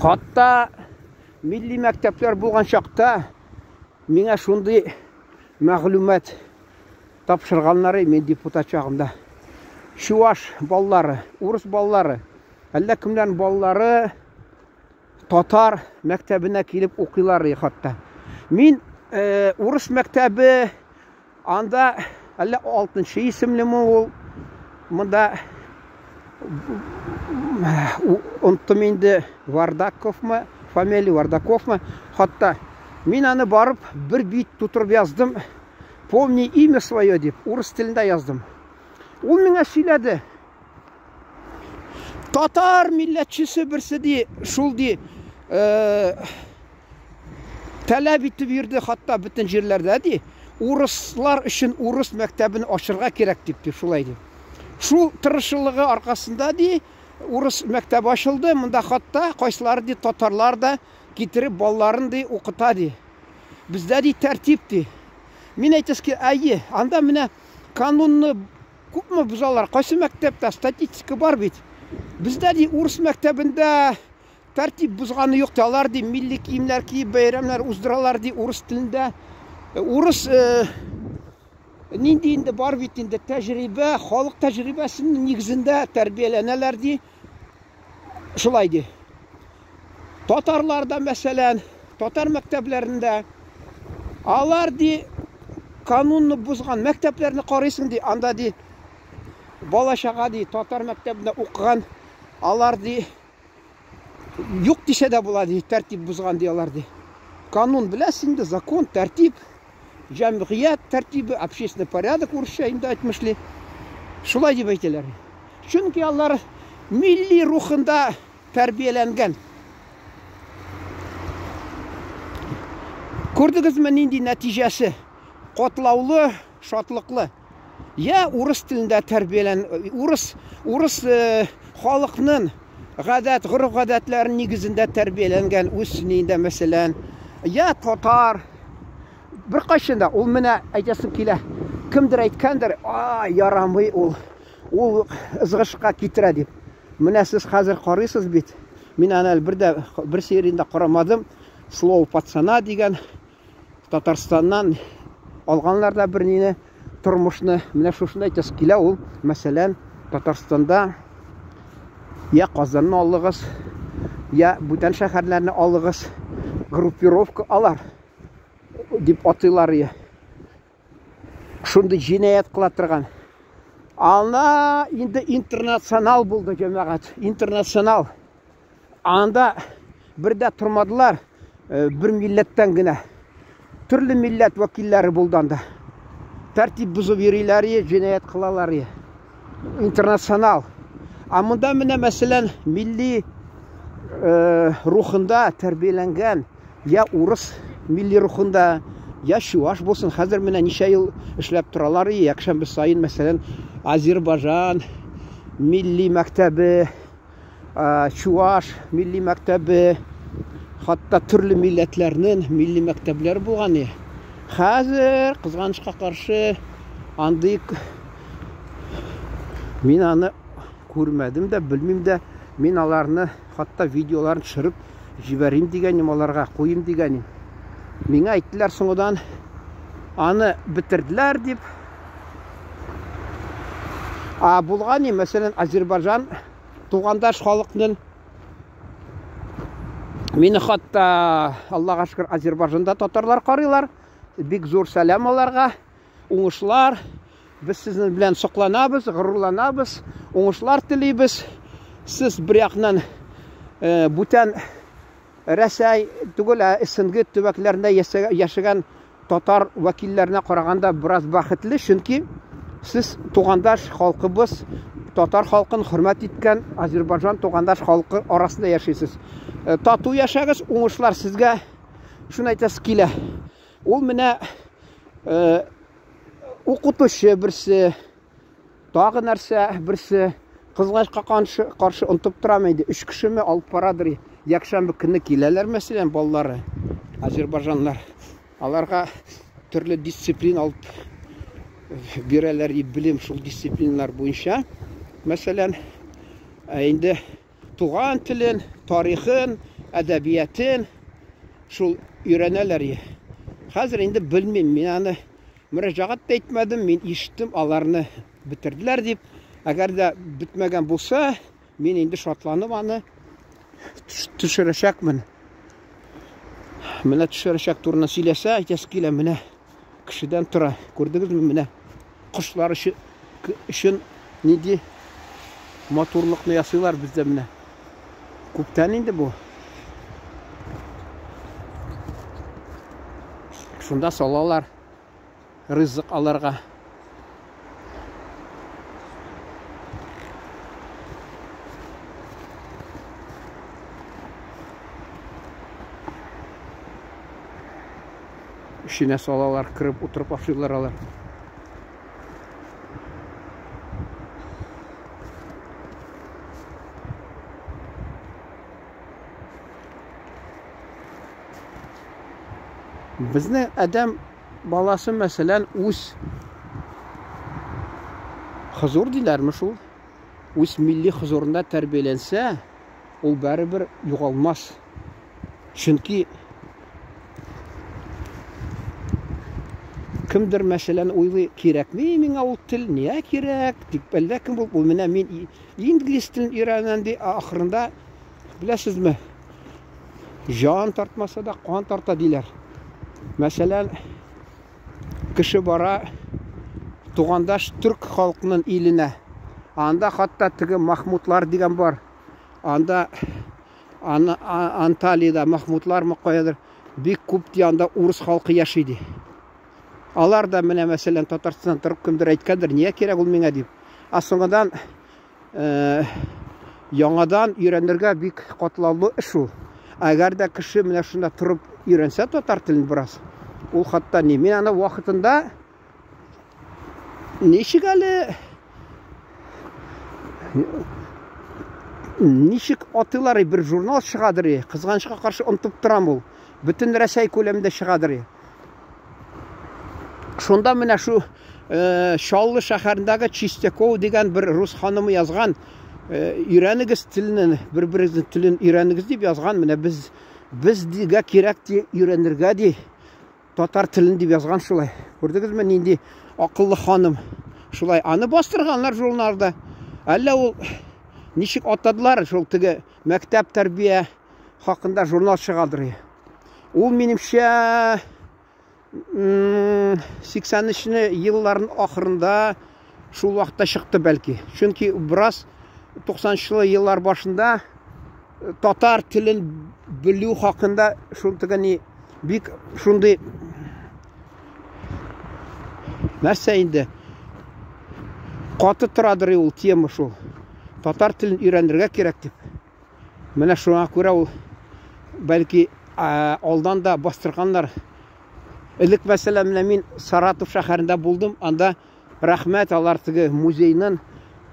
Хатта милли мәктәпләр булган чакта миңа шундый мәгълүмат тапшырганнар мин депутат чагында. Чуваш баллары, урыс баллары, әллә кемнәр баллары татар мәктәбенә килеп укыйлар хатта. Мин урыс мәктәбе анда әллә 6 исемлеме ул, монда оныттым инде, Вардаковмы, фамилия Вардаковмы, хатта мин аны барып бер бит тутырып яздым, помни имя свое дип, урыс телендә яздым. Ул миңа сөйләде. Татар милләтчесе берсе ди, шул ди, таләп итеп йөрде хатта бөтен җирләрдә ди, урыслар өчен урыс мәктәбен ачырга кирәк дип ди, шулай ди. Шул тырышлыгы аркасында ди, урыс мәктәбе ачылды, монда хатта кайсылары ди татарлар да китереп балаларын ди укыта ди. Бездә ди тәртип ди. Мин әйтәс ки, әйе, анда менә канунны күпме бозалар, кайсы мәктәптә статистика бар бит. Бездә ди урыс мәктәбендә тәртип бозганы юк ди, алар ди милли киемнәр киеп бәйрәмнәр уздыралар ди урыс телендә. Урыс нинди инде бар бит инде тәҗрибә, халык тәҗрибәсенең нигезендә тәрбияләнәләр ди. Шулай ди. Татарларда мәсәлән, татар мәктәпләрендә алар ди канунны бозган мәктәпләрне карыйсың ди, анда ди бала чага ди татар мәктәбендә укыган алар ди юк дисә дә була ди, тәртип бозган ди алар ди. Канун беләсез инде, закон, тәртип, җәмгыять тәртибе, общественный порядок урысча инде әйтмешли. Шулай дип әйтәләр. Чөнки алар милли рухында тәрбияләнгән. Күрдегезме нинди нәтиҗәсе? Котлаулы, шатлыклы. Я урыс телендә тәрбиялән, урыс, урыс халыкның гадәт, гореф-гадәтләре нигезендә тәрбияләнгән үз нинде, мәсәлән, я татар. Бер кайчан да ул менә әйтәсем килә, кемдер әйткәндер, а, ярамый ул, ул ызгышка китерә дип. Менә сез хәзер карыйсыз бит. Мин аны әле бер дә бер серияне дә карамадым. Слово пацана дигән Татарстаннан алганнар да бер нине тормышны. Менә шушында әйтәсе килә ул, мәсәлән, Татарстанда я Казанны алыгыз, я бүтән шәһәрләрне алыгыз, группировка алар дип атыйлар я. Шундый җинаять кыла торган. Ана инде интернационал булды җәмәгать, интернационал. Анда бер дә тормадылар, бер милләттән генә. Төрле милләт вәкилләре булды анда. Тәртип бозып йөриләр, җинаять кылалар. Интернационал. А монда менә мәсәлән милли рухында тәрбияләнгән, я урыс милли рухында, я чуваш булсын. Хәзер менә ничә ел эшләп торалар, якшәмбе саен, мәсәлән, Азербайҗан милли мәктәбе, чуваш милли мәктәбе, хатта төрле милләтләрнең милли мәктәпләре булган. Хәзер, кызганычка каршы, андый мин аны күрмәдем дә, белмим дә. Мин аларны хатта видеоларын төшереп җибәрим дигәнем, аларга куйым дигәнем. Миңа әйттеләр соңыдан, аны бетерделәр дип. А булган, мәсәлән, Азербайҗан тугандаш халыкның мине хатта, Аллага шөкер, Азербайҗанда татарлар карыйлар. Бик зур сәлам аларга, уңышлар. Без сезнең белән сокланабыз, горурланабыз, уңышлар телибез. Сез бер яктан бүтән Рәсәй түгел, ә СНГ төбәкләрендә яшәгән татар вәкилләренә караганда бераз бәхетле, чөнки сез тугандаш халкыбыз, татар халкын хөрмәт иткән Азербайҗан тугандаш халкы арасында яшисез. Тату яшәгез, уңышлар сезгә. Шуны әйтәсе килә. Ул менә э, укытучы берсе, тагы нәрсә берсе кызгачка каршы, каршы онтып торам инде. Өч кешеме алып барадыр. Якшәмбе көнне киләләр, мәсәлән, балалары, азербайҗаннар. Аларга төрле дисциплина алып бирәләр, белем шул дисциплиналар буенча. Мәсәлән, ә инде туган телен, тарихын, әдәбиятын шул өйрәнәләр. Хәзер инде белмим, мин аны мөрәҗәгать тә итмәдем, мин ишеттем, аларны бетерделәр дип. Әгәр дә бетмәгән булса, мин инде шатланып аны төшерәчәкмен. Менә төшерәчәк турында сөйләсә, әйтәсе килә, менә кешедән тора. Күрдегезме, менә кошлар өчен нинди матурлыкны ясыйлар бездә менә. Күптән инде бу. Шунда салалар ризык аларга. Эченә салалар, кереп утырып ашыйлар алар. Безнең адәм баласы, мәсәлән, үз хозур диләрме шул? Үз милли хозурында тәрбияләнсә, ул барыбер югалмас. Чөнки кемдер, мәсәлән, уйлый, кирәкми миңа ул тел, нигә кирәк, дип, әллә кем булып, ул менә мин инглиз телен өйрәнәм ди, ә ахырында, беләсезме, җан тартмаса да, кан тарта диләр. Мәсәлән, кеше бара тугандаш төрк халкының иленә. Анда хатта теге Махмутлар дигән бар. Анда Анталиядә Махмутлармы каядыр бик күп ди анда урыс халкы яши ди. Алар да менә мәсәлән Татарстаннан торып кемдер әйткәндер, нигә кирәк ул миңа дип. Ә соңыннан э, яңадан өйрәнергә бик катлаулы эш ул. Әгәр дә кеше менә шунда торып өйрәнсә татар телен бераз, ул хатта ни. Мин аны вакытында ничек әле ничек атыйлар бер журнал чыгадыр, кызганычка каршы онытып торам ул. Бөтен Рәсәй күләмендә чыгадыр. Шунда менә шу э, Чаллы шәһәрендәге Чистяков дигән бер рус ханымы язган, э, өйрәнегез телне, бер-берегезнең телен өйрәнегез дип язган. Менә без безгә кирәк ди өйрәнергә ди. Татар телен дип язган шулай. Күрдегезме, нинди акыллы ханым. Шулай аны бастырганнар журналда. Әллә ул ничек атадылар, шул теге мәктәп тәрбия хакында журнал чыгадыр. Ул минемчә 80-нче елларның ахырында шул вакытта чыкты бәлки. Чөнки бераз 90-нчы еллар башында татар телен белү хакында шул теге ни бик шундый нәрсә инде каты торадыр ул тема шул. Татар телен өйрәнергә кирәк дип. Менә шуңа күрә ул бәлки алдан да бастырганнар. Элек мәсәлән, менә мин Саратов шәһәрендә булдым, анда рәхмәт алар теге музейның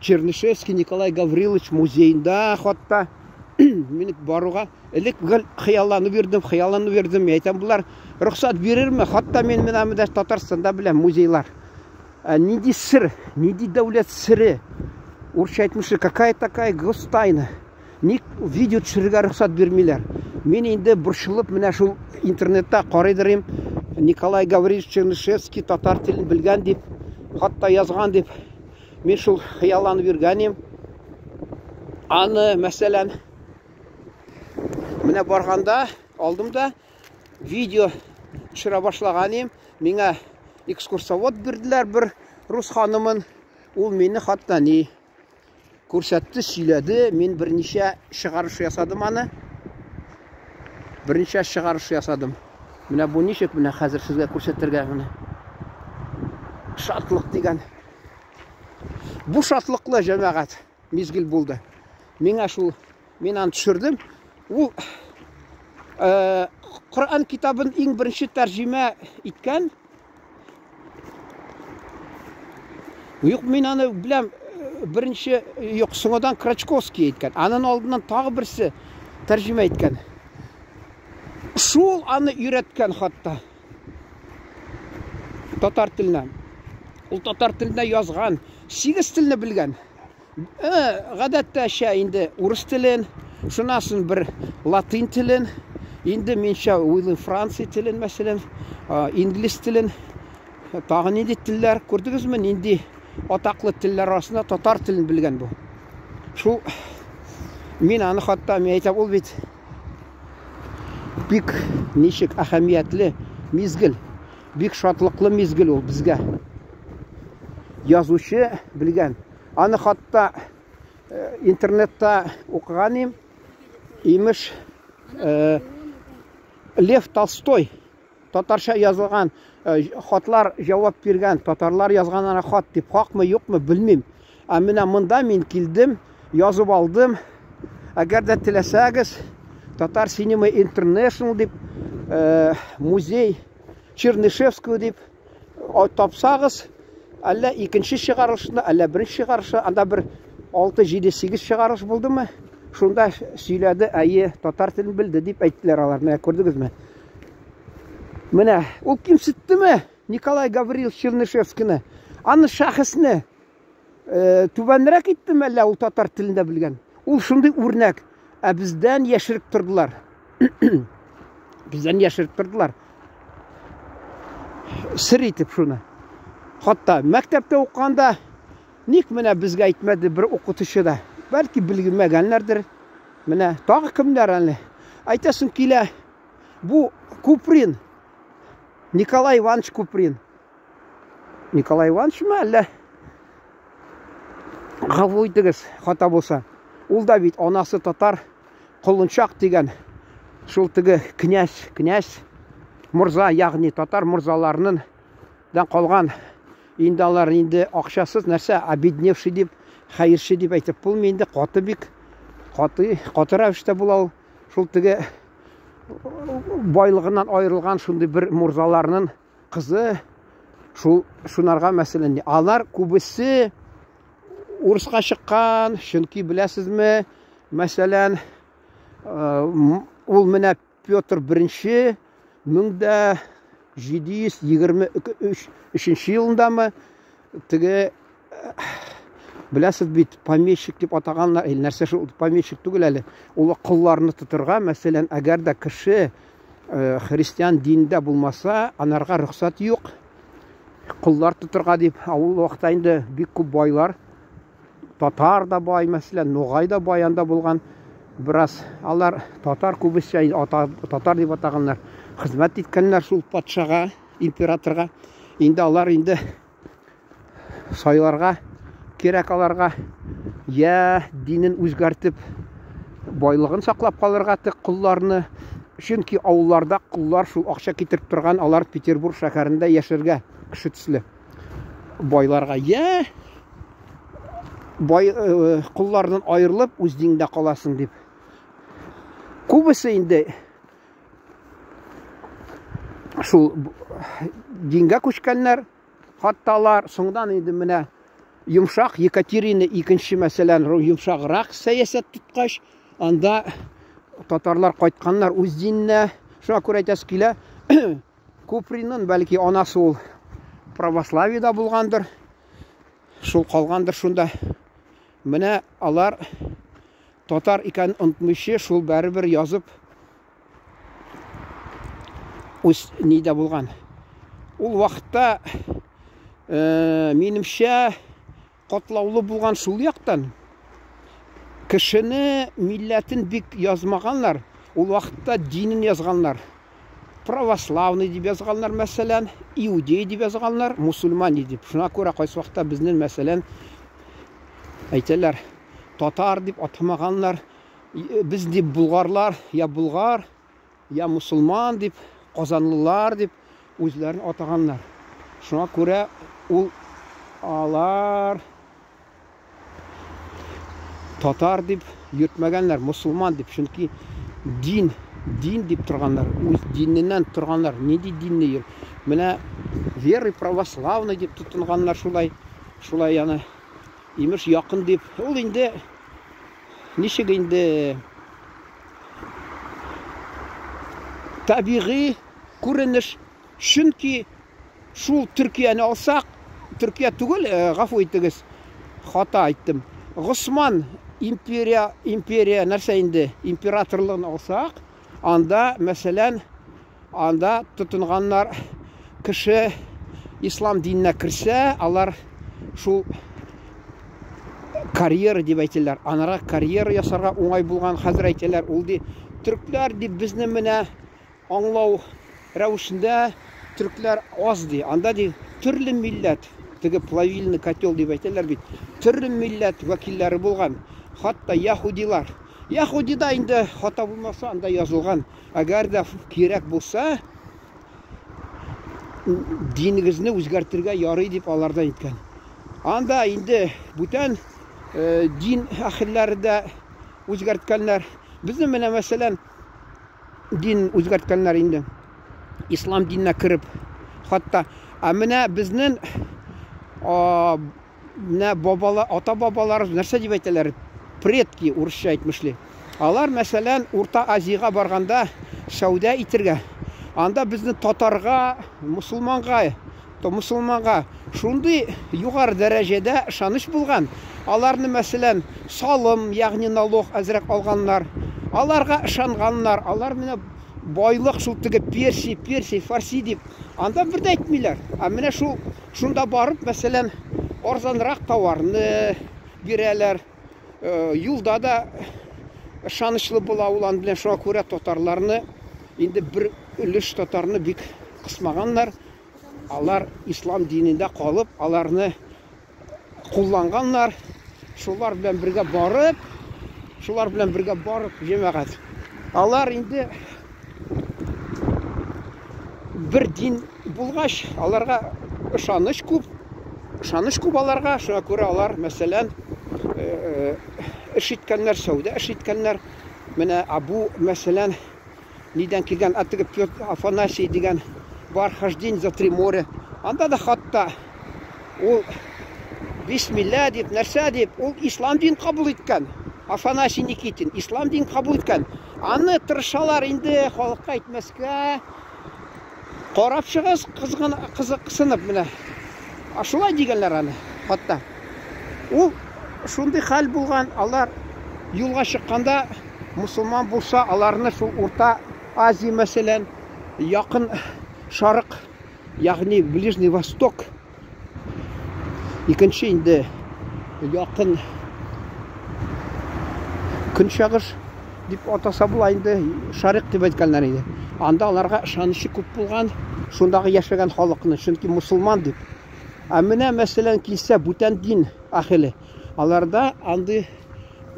Чернышевский Николай Гаврилович музеенда хатта мин баруга элек гел хыялланып йөрдем, хыялланып йөрдем. Мин әйтәм, болар рөхсәт бирерме? Хатта мин менә монда Татарстанда беләм музейлар. Ә нинди сер, нинди дәүләт сере? Урысча әйтмешли, какая такая гостайна? Ник видео төшерергә рөхсәт бирмиләр? Мин инде борчылып менә шул интернетта карыйдырым. Николай Гаврилович Чернышевский татар телен белгән дип, хатта язган дип. Мин шул хыялланып йөргәнем. Аны, мәсәлән, менә барганда алдым да видео төшерә башлаган идем. Миңа экскурсовод бирделәр бер рус ханымын. Ул мине хатта ни күрсәтте, сөйләде. Мин берничә чыгарыш ясадым аны. Берничә чыгарыш ясадым. Менә бу ничек менә хәзер сезгә күрсәтергә менә. Шатлык дигән. Бу шатлыклы җәмәгать мизгел булды. Миңа шул мин аны төшердем. Ул 40 Коръән китабын иң беренче тәрҗемә иткән. Юк, мин аны беләм, беренче, юк, соңадан Крачковский әйткән. Анын алдыннан тагы берсе тәрҗемә иткән. Шул аны өйрәткән хатта. Татар теленә. Ул татар телендә язган, 8 телне белгән. Гадәттәчә инде урыс телен, шуннан соң бер латин телен, инде минчә уйлыйм франция телен, мәсәлән, инглиз телен, тагы нинди телләр, күрдегезме, нинди атаклы телләр арасында татар телен белгән бу. Шул мин аны хатта мин әйтәм, ул бит бик ничек әһәмиятле мизгел, бик шатлыклы мизгел ул безгә. Язучы белгән. Аны хатта э, интернетта укыган идем. Имеш, э, Лев Толстой татарча язылган э, хатлар җавап биргән, татарлар язган ана хат дип, хакмы, юкмы, белмим. Ә менә монда мин килдем, язып алдым. Әгәр дә теләсәгез, Татар Cinema International дип, музей Чернышевского дип тапсагыз, әллә икенче чыгарылышында, әллә беренче чыгарылышында, анда бер 6, 7, 8 чыгарылыш булдымы? Шунда сөйләде, әйе, татар телен белде дип әйттеләр алар. Менә күрдегезме? Менә ул кимсеттеме Николай Гаврилович Чернышевскийны? Аны шәхесне түбәнрәк иттеме әллә ул татар телендә белгән? Ул шундый үрнәк. Ә бездән яшереп тордылар. Бездән яшереп тордылар. Сер итеп шуны. Хатта мәктәптә укыганда ник менә безгә әйтмәде бер укытучы да. Бәлки белмәгәннәрдер. Менә тагы кемнәр әле? Әйтәсем килә, бу Куприн. Николай Иванович Куприн. Николай Ивановичмы әллә? Гафу итегез, хата булса. Ул да бит анасы татар, Колынчак дигән шул теге князь, князь морза, ягъни татар морзаларының дан калган. Инде алар инде акчасыз нәрсә, обедневший дип, хәерче дип әйтеп булмый инде, каты бик, каты, каты рәвештә була ул. Шул теге байлыгыннан аерылган шундый бер морзаларның кызы шул шунарга мәсәлән, алар күбесе урыска чыккан, чөнки беләсезме, мәсәлән, ул менә Петр I 1723 елындамы теге беләсез бит, помещик дип атаганнар, или нәрсә шул помещик түгел әле, ул колларны тотырга, мәсәлән, әгәр дә кеше христиан динендә булмаса, анарга рөхсәт юк коллар тотырга дип. Ә ул вакытта инде бик күп байлар, татар да бай, мәсәлән, ногай да бай анда булган. Бераз алар татар күбесенчә татар дип атаганнар. Хезмәт иткәннәр шул патшага, императорга. Инде алар инде сайларга кирәк аларга, я динен үзгәртеп байлыгын саклап калырга тек колларны, чөнки авылларда коллар шул акча китереп торган, алар Петербург шәһәрендә яшәргә кеше төсле байларга, я бай коллардан аерылып үз динеңдә каласың дип. Күбесе инде шул дингә күчкәннәр. Хатта алар соңдан инде менә йомшак Екатерина икенче, мәсәлән, йомшаграк сәясәт тоткач, анда татарлар кайтканнар үз диненә. Шуңа күрә әйтәсе килә, Купринның бәлки анасы ул православиедә булгандыр. Шул калгандыр шунда. Менә алар татар икәнен онытмыйча, шул бәребер язып үз нидә булган. Ул вакытта минемчә катлаулы булган шул яктан. Кешене милләтен бик язмаганнар. Ул вакытта динен язганнар. Православный дип язганнар, мәсәлән, иудей дип язганнар, мусульман дип. Шуңа күрә кайсы вакытта безнең, мәсәлән, әйтәләр, татар дип атамаганнар. Без дип булгарлар, я булгар, я мусульман дип, казанлылар дип үзләрен атаганнар. Шуңа күрә ул алар татар дип йөртмәгәннәр, мусульман дип, чөнки дин Дин дип торганнар, үз диненнән торганнар. Нинди динне йөр? Менә веры православной дип тотынганнар шулай, шулай аны. Имеш якын дип. Ул инде ничек инде табигый күренеш. Чөнки шул Төркияне алсак, Төркия түгел, э, гафу итегез, хата әйттем. Госман империя, империя нәрсә инде, императорлыгын алсак, анда, мәсәлән, анда тотынганнар кеше ислам диненә керсә, алар шул карьера дип әйтәләр. Анара карьера ясарга уңай булган хәзер әйтәләр. Ул ди, төркләр дип безне менә Аңлау рәвешендә төркләр аз ди. Анда ди төрле милләт, теге плавильный котел дип әйтәләр бит, төрле милләт вәкилләре булган. Хатта яһудилар. Яһудида инде хата булмаса, анда язылган. Әгәр дә кирәк булса, динегезне үзгәртергә ярый дип аларда әйткән. Анда инде бүтән э, дин әһелләре дә үзгәрткәннәр. Безнең менә мәсәлән дин үзгәрткәннәр инде. Ислам диненә кереп. Хатта ә менә безнең менә бабалар, ата бабаларыбыз нәрсә дип әйтәләр? Предки урысча әйтмешли. Алар, мәсәлән, Урта Азиягә барганда сәүдә итергә, анда безне татарга, мусулманга То мусулманга шундый югары дәрәҗәдә ышаныч булган, аларны, мәсәлән, салым, ягъни налог әзрәк алганнар, аларга ышанганнар, алар менә байлык шул теге Персия, Персия, Фарси дип, анда бер дә әйтмиләр. Ә менә шул шунда барып, мәсәлән, арзанрак товарны бирәләр, э, юлда да ышанычлы була ул ан белән шуңа күрә татарларны инде бер өлеш татарны бик кысмаганнар. Алар ислам динендә калып, аларны кулланганнар. Шулар белән бергә барып, шулар белән бергә барып, җәмәгать. Алар инде бер дин булгач, аларга ышаныч күп, ышаныч күп аларга, шуңа күрә алар, мәсәлән, э, э, эш иткәннәр, сәүдә эш иткәннәр. Менә бу, мәсәлән, Нидән килгән? А теге Петр Афанасий дигән бар хождение за три моря. Анда да хатта ул бисмилла дип, нәрсә дип, ул ислам дин кабул иткән. Афанасий Никитин ислам дин кабул иткән. Аны тырышалар инде халыкка әйтмәскә. Карап чыгыз, кызгын, кызыксынып менә. А шулай дигәннәр аны, хатта. Ул шундый хәл булган, алар юлга чыкканда мусулман булса, аларны шул Урта Азия, мәсәлән, якын Шарык, ягъни Ближний Восток, икенче инде якын Көнчыгыш дип атаса була инде, Шарык дип әйткәннәр иде. Анда аларга ышанычы күп булган, шундагы яшәгән халыкны, чөнки мусулман дип. Ә менә, мәсәлән, килсә бүтән дин әһеле, аларда андый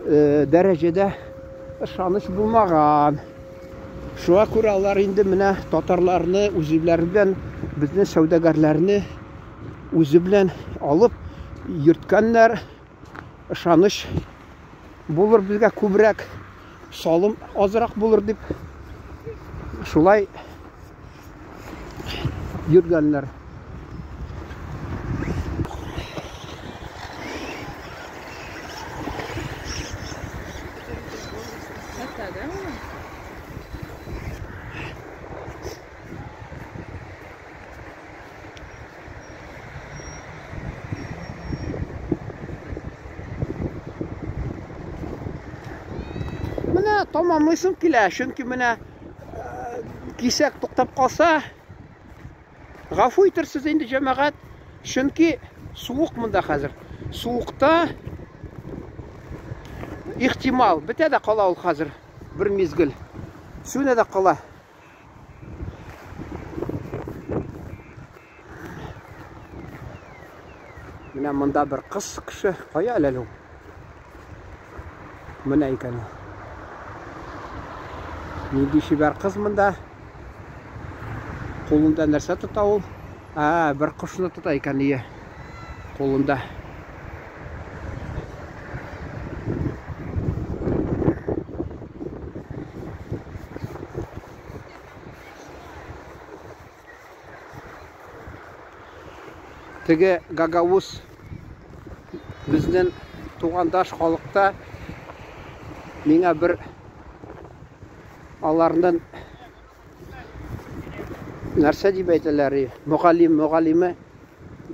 э, дәрәҗәдә ышаныч булмаган. Шуңа күрә алар инде менә татарларны үзләре белән, безнең сәүдәгәрләрне үзе белән алып йөрткәннәр. Ышаныч булыр безгә күбрәк, салым азрак булыр дип шулай йөргәннәр. Менә тамамлыйсым килә, чөнки менә э, кисәк туктап калса, гафу итерсез инде җәмәгать, чөнки суык монда хәзер. Суыкта ихтимал, бетә дә кала ул хәзер бер мизгел. Сүнә дә кала. Менә монда бер кыз кеше. Кая әле ул? Менә икән ул. Нинди чибәр кыз монда. Кулында нәрсә тота ул? Ә, бер кошны тота икән ие. Кулында. Теге гагауз безнең тугандаш халыкта миңа бер аларның нәрсә дип әйтәләр, мөгаллим, мөгаллиме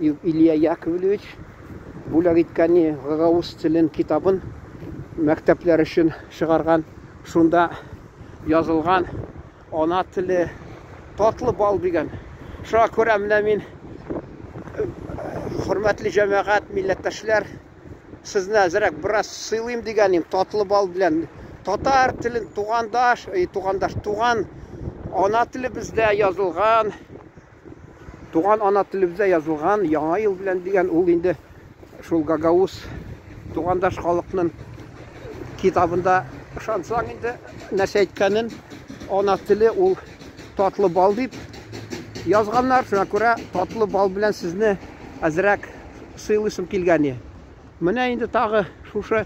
Илья Яковлевич бүләк иткән гагауз телен китабын мәктәпләр өчен чыгарган. Шунда язылган ана теле татлы бал дигән. Шуңа күрә менә мин, хөрмәтле җәмәгать, милләттәшләр, сезне әзрәк бераз сыйлыйм дигән идем, татлы бал белән. Татар телен тугандаш, тугандаш, туган ана телебездә язылган, туган ана телебездә язылган Яңа ел белән дигән ул инде шул гагауз тугандаш халыкның китабында ышансаң инде нәрсә әйткәнен, ана теле ул татлы бал дип язганнар. Шуңа күрә татлы бал белән сезне әзрәк сыйлыйсым килгән. Менә инде тагы шушы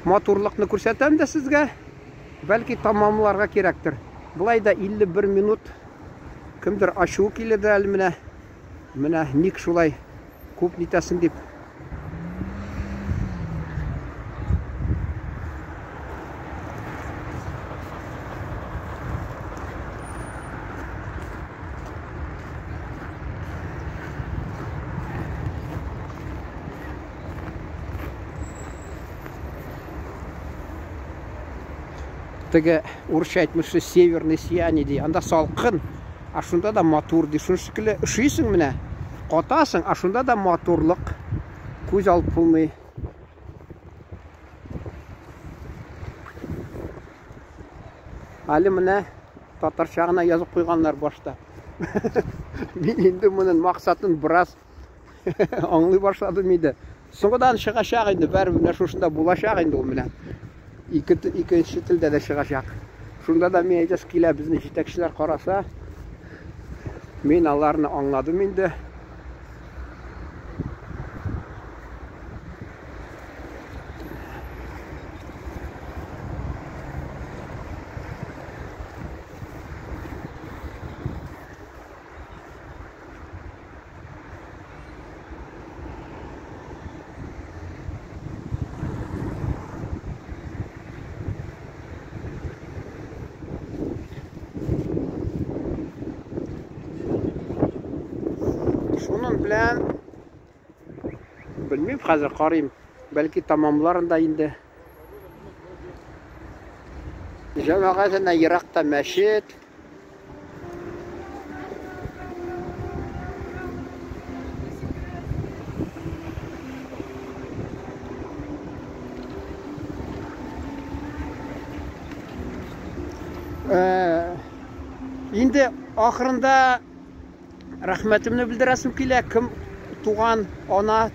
матурлыкны күрсәтәм дә сезгә. Бәлки тамамларга кирәктер. Болай да 51 минут. Кемдер ачуы килер әле менә. Менә ник шулай күп нитәсең дип. Теге урысча әйтмешли северный сияние ди. Анда салкын, а шунда да матур ди. Шуны шикелле өшисең менә, катасың, а шунда да матурлык. Күз алып булмый. Әле менә татарча гына язып куйганнар башта. Мин инде моның максатын бераз аңлый башладым инде. Соңгыдан чыгачак инде, бәрібір менә шушында булачак инде ул менә. Ике, икенче телдә дә чыгачак. Шунда да мин әйтәсе килә, безне җитәкчеләр караса, мин аларны аңладым инде. Шуның белән белмим, хәзер карыйм. Бәлки тамамларын да инде. Җәмәгать әнә еракта мәчет. Инде ахырында рәхмәтемне белдерәсем килә, кем туган ана,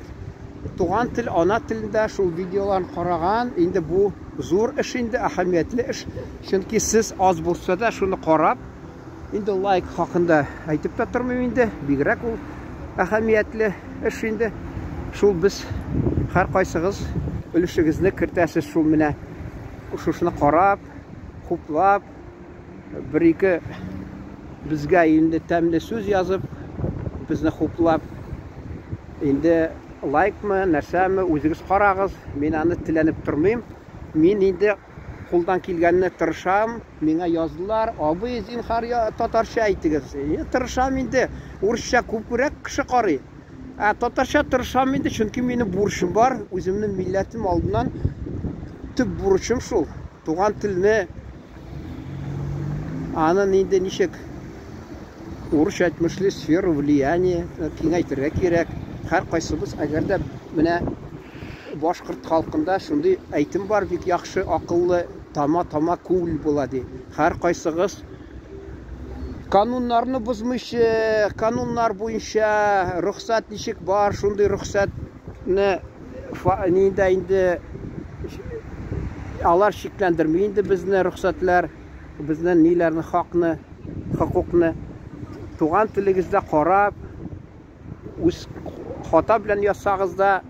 туган тел, ана телендә шул видеоларын караган, инде бу зур эш инде, әһәмиятле эш. Чөнки сез аз булса да шуны карап, инде лайк хакында әйтеп тә тормыйм инде, бигрәк ул әһәмиятле эш инде. Шул без һәркайсыгыз өлешегезне кертәсез шул менә шушыны карап, хуплап, бер-ике безгә инде тәмле сүз язып, безне хуплап, инде лайкмы, нәрсәме, үзегез карагыз, мин аны теләнеп тормыйм. Мин инде кулдан килгәнне тырышам, миңа яздылар, абый, зинһар, татарча әйтегез. Тырышам инде, урысча күбрәк кеше карый. Ә татарча тырышам инде, чөнки минем бурычым бар, үземнең милләтем алдыннан төп бурычым шул. Туган телне аны инде ничек урысча әйтмешли сфера влияния киңәйтергә кирәк. Һәр кайсыбыз, әгәр дә менә башкорт халкында шундый әйтем бар, бик яхшы, акыллы, тама-тама күл була ди. Һәр кайсыгыз кануннарны бозмыйча, кануннар буенча рөхсәт ничек бар, шундый рөхсәтне нидә инде алар чикләндерми инде безне рөхсәтләр, безнең ниләрне, хакны, хокукны туган телегездә карап, үз хата белән язсагыз да,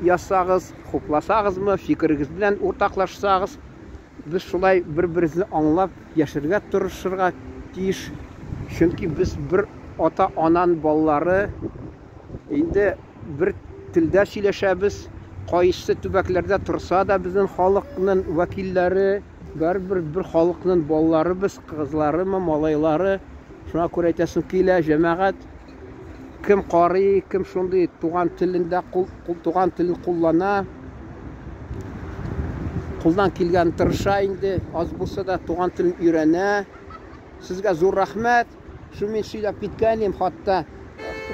язсагыз, хупласагызмы, фикерегез белән уртаклашсагыз, без шулай бер-беребезне аңлап яшәргә тырышырга тиеш. Чөнки без бер ата-анан балалары, инде бер телдә сөйләшәбез. Кайсы төбәкләрдә торса да безнең халыкның вәкилләре, барыбер бер халыкның балалары без, кызларымы, малайлары. Шуңа күрә әйтәсем килә, җәмәгать, кем карый, кем шундый туган телендә туган телен куллана, кулдан килгән тырыша инде, аз булса да туган телен өйрәнә. Сезгә зур рәхмәт. Шу мин сөйләп киткән идем, хатта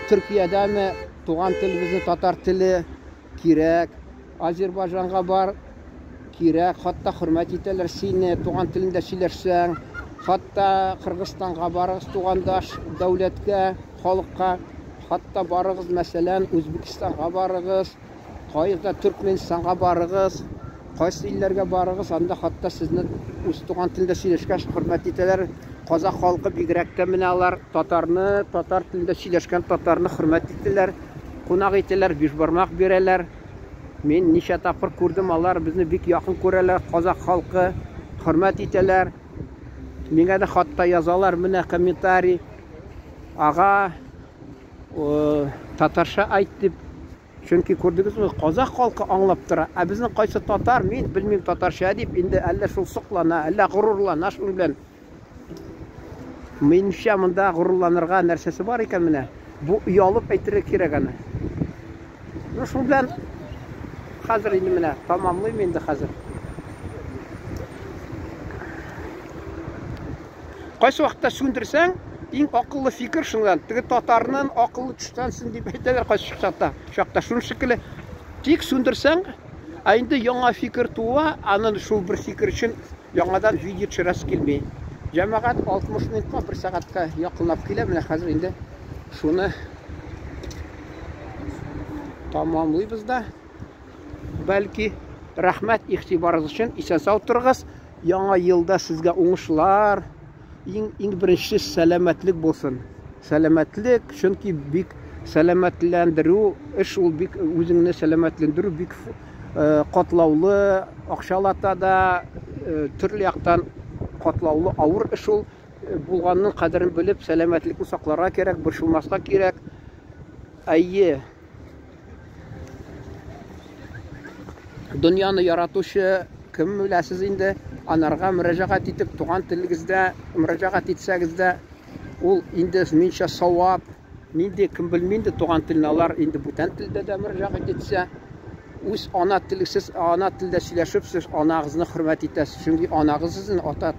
Төркиядәме туган телебезне, татар теле кирәк. Азербайҗанга бар, кирәк, хатта хөрмәт итәләр сине, туган телеңдә сөйләшсәң. Хатта Кыргызстанга барыгыз, тугандаш дәүләткә, халыкка. Хатта барыгыз, мәсәлән, Үзбекстанга барыгыз, кайда Төркменистанга барыгыз, кайсы илләргә барыгыз, анда хатта сезне үз туган телендә сөйләшкәч хөрмәт итәләр. Казах халкы бигрәк тә менә алар татарны, татар телендә сөйләшкән татарны хөрмәт итәләр, кунак итәләр, бишбармак бирәләр. Мин ничә тапкыр күрдем, алар безне бик якын күрәләр, казах халкы хөрмәт итәләр. Миңа да хатта язалар, менә комментарий. Ага, татарча айт дип. Чөнки күрдегезме, казах халкы аңлап тора. Ә безнең кайсы татар, мин белмим татарча дип, инде әллә шул соклана, әллә горурлана шуның белән. Минемчә, монда горурланырга нәрсәсе бар икән менә. Бу оялып әйтергә кирәк аны. Ну, шул белән хәзер инде менә тамамлыйм инде хәзер. Кайсы вакытта сүндерсәң, иң акыллы фикер шуннан. Теге татарның акыллы төштәнсен дип әйтәләр кайсы чакта. Чакта шуның шикелле. Тик сүндерсәң, ә инде яңа фикер туа, анын шул бер фикер өчен яңадан видео төшерәсе килми. Җәмәгать 60 минутка, бер сәгатькә якынлап килә. Менә хәзер инде шуны тамамлыйбыз да. Бәлки, рәхмәт игътибарыгыз өчен. Исән-сау торыгыз. Яңа елда сезгә уңышлар, иң иң беренче сәламәтлек булсын. Сәламәтлек, чөнки бик сәламәтләндерү эш ул бик үзеңне сәламәтләндерү бик катлаулы, акчалата да, төрле яктан катлаулы, авыр эш ул. Булганның кадерен белеп, сәламәтлекне сакларга кирәк, борчылмаска кирәк. Әйе. Дөньяны яратучы кем беләсез инде, анарга мөрәҗәгать итеп, туган телегездә мөрәҗәгать итсәгез дә, ул инде минчә савап. Нинди кем белми инде туган телне, алар инде бүтән телдә дә мөрәҗәгать итсә, үз ана телегез, ана телдә сөйләшеп, сез анагызны хөрмәт итәсез. Чөнки анагыз сезнең ата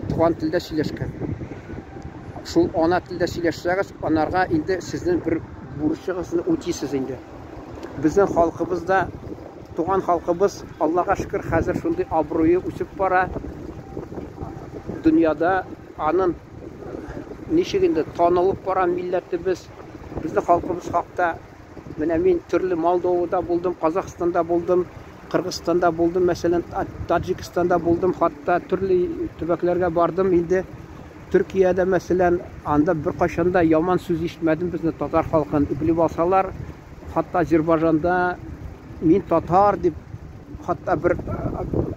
туган телдә сөйләшкән. Шул ана телдә сөйләшсәгез, анарга инде сезнең бер бурычыгызны үтисез инде. Безнең халкыбыз да, туган халкыбыз, Аллага шөкер, хәзер шундый абруе үсеп бара. Дөньяда анын ничек инде танылып бара милләтебез, безнең халкыбыз хакта. Менә мин төрле Молдовада булдым, Казахстанда булдым, Кыргызстанда булдым, мәсәлән, Таджикстанда булдым, хатта төрле төбәкләргә бардым инде. Төркиядә, мәсәлән, анда беркайчан да яман сүз ишетмәдем безне татар халкын. Белеп алсалар, хатта Азербайҗанда мин татар дип, хатта бер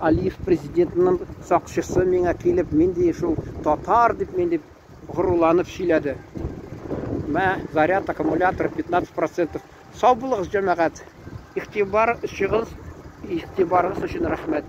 Алиев президентының сакчысы миңа килеп, мин ди шул татар дип, мин дип горурланып сөйләде. Мә, заряд аккумулятора 15%. Сау булыгыз, җәмәгать. Игътибар өчен, игътибарыгыз өчен рәхмәт.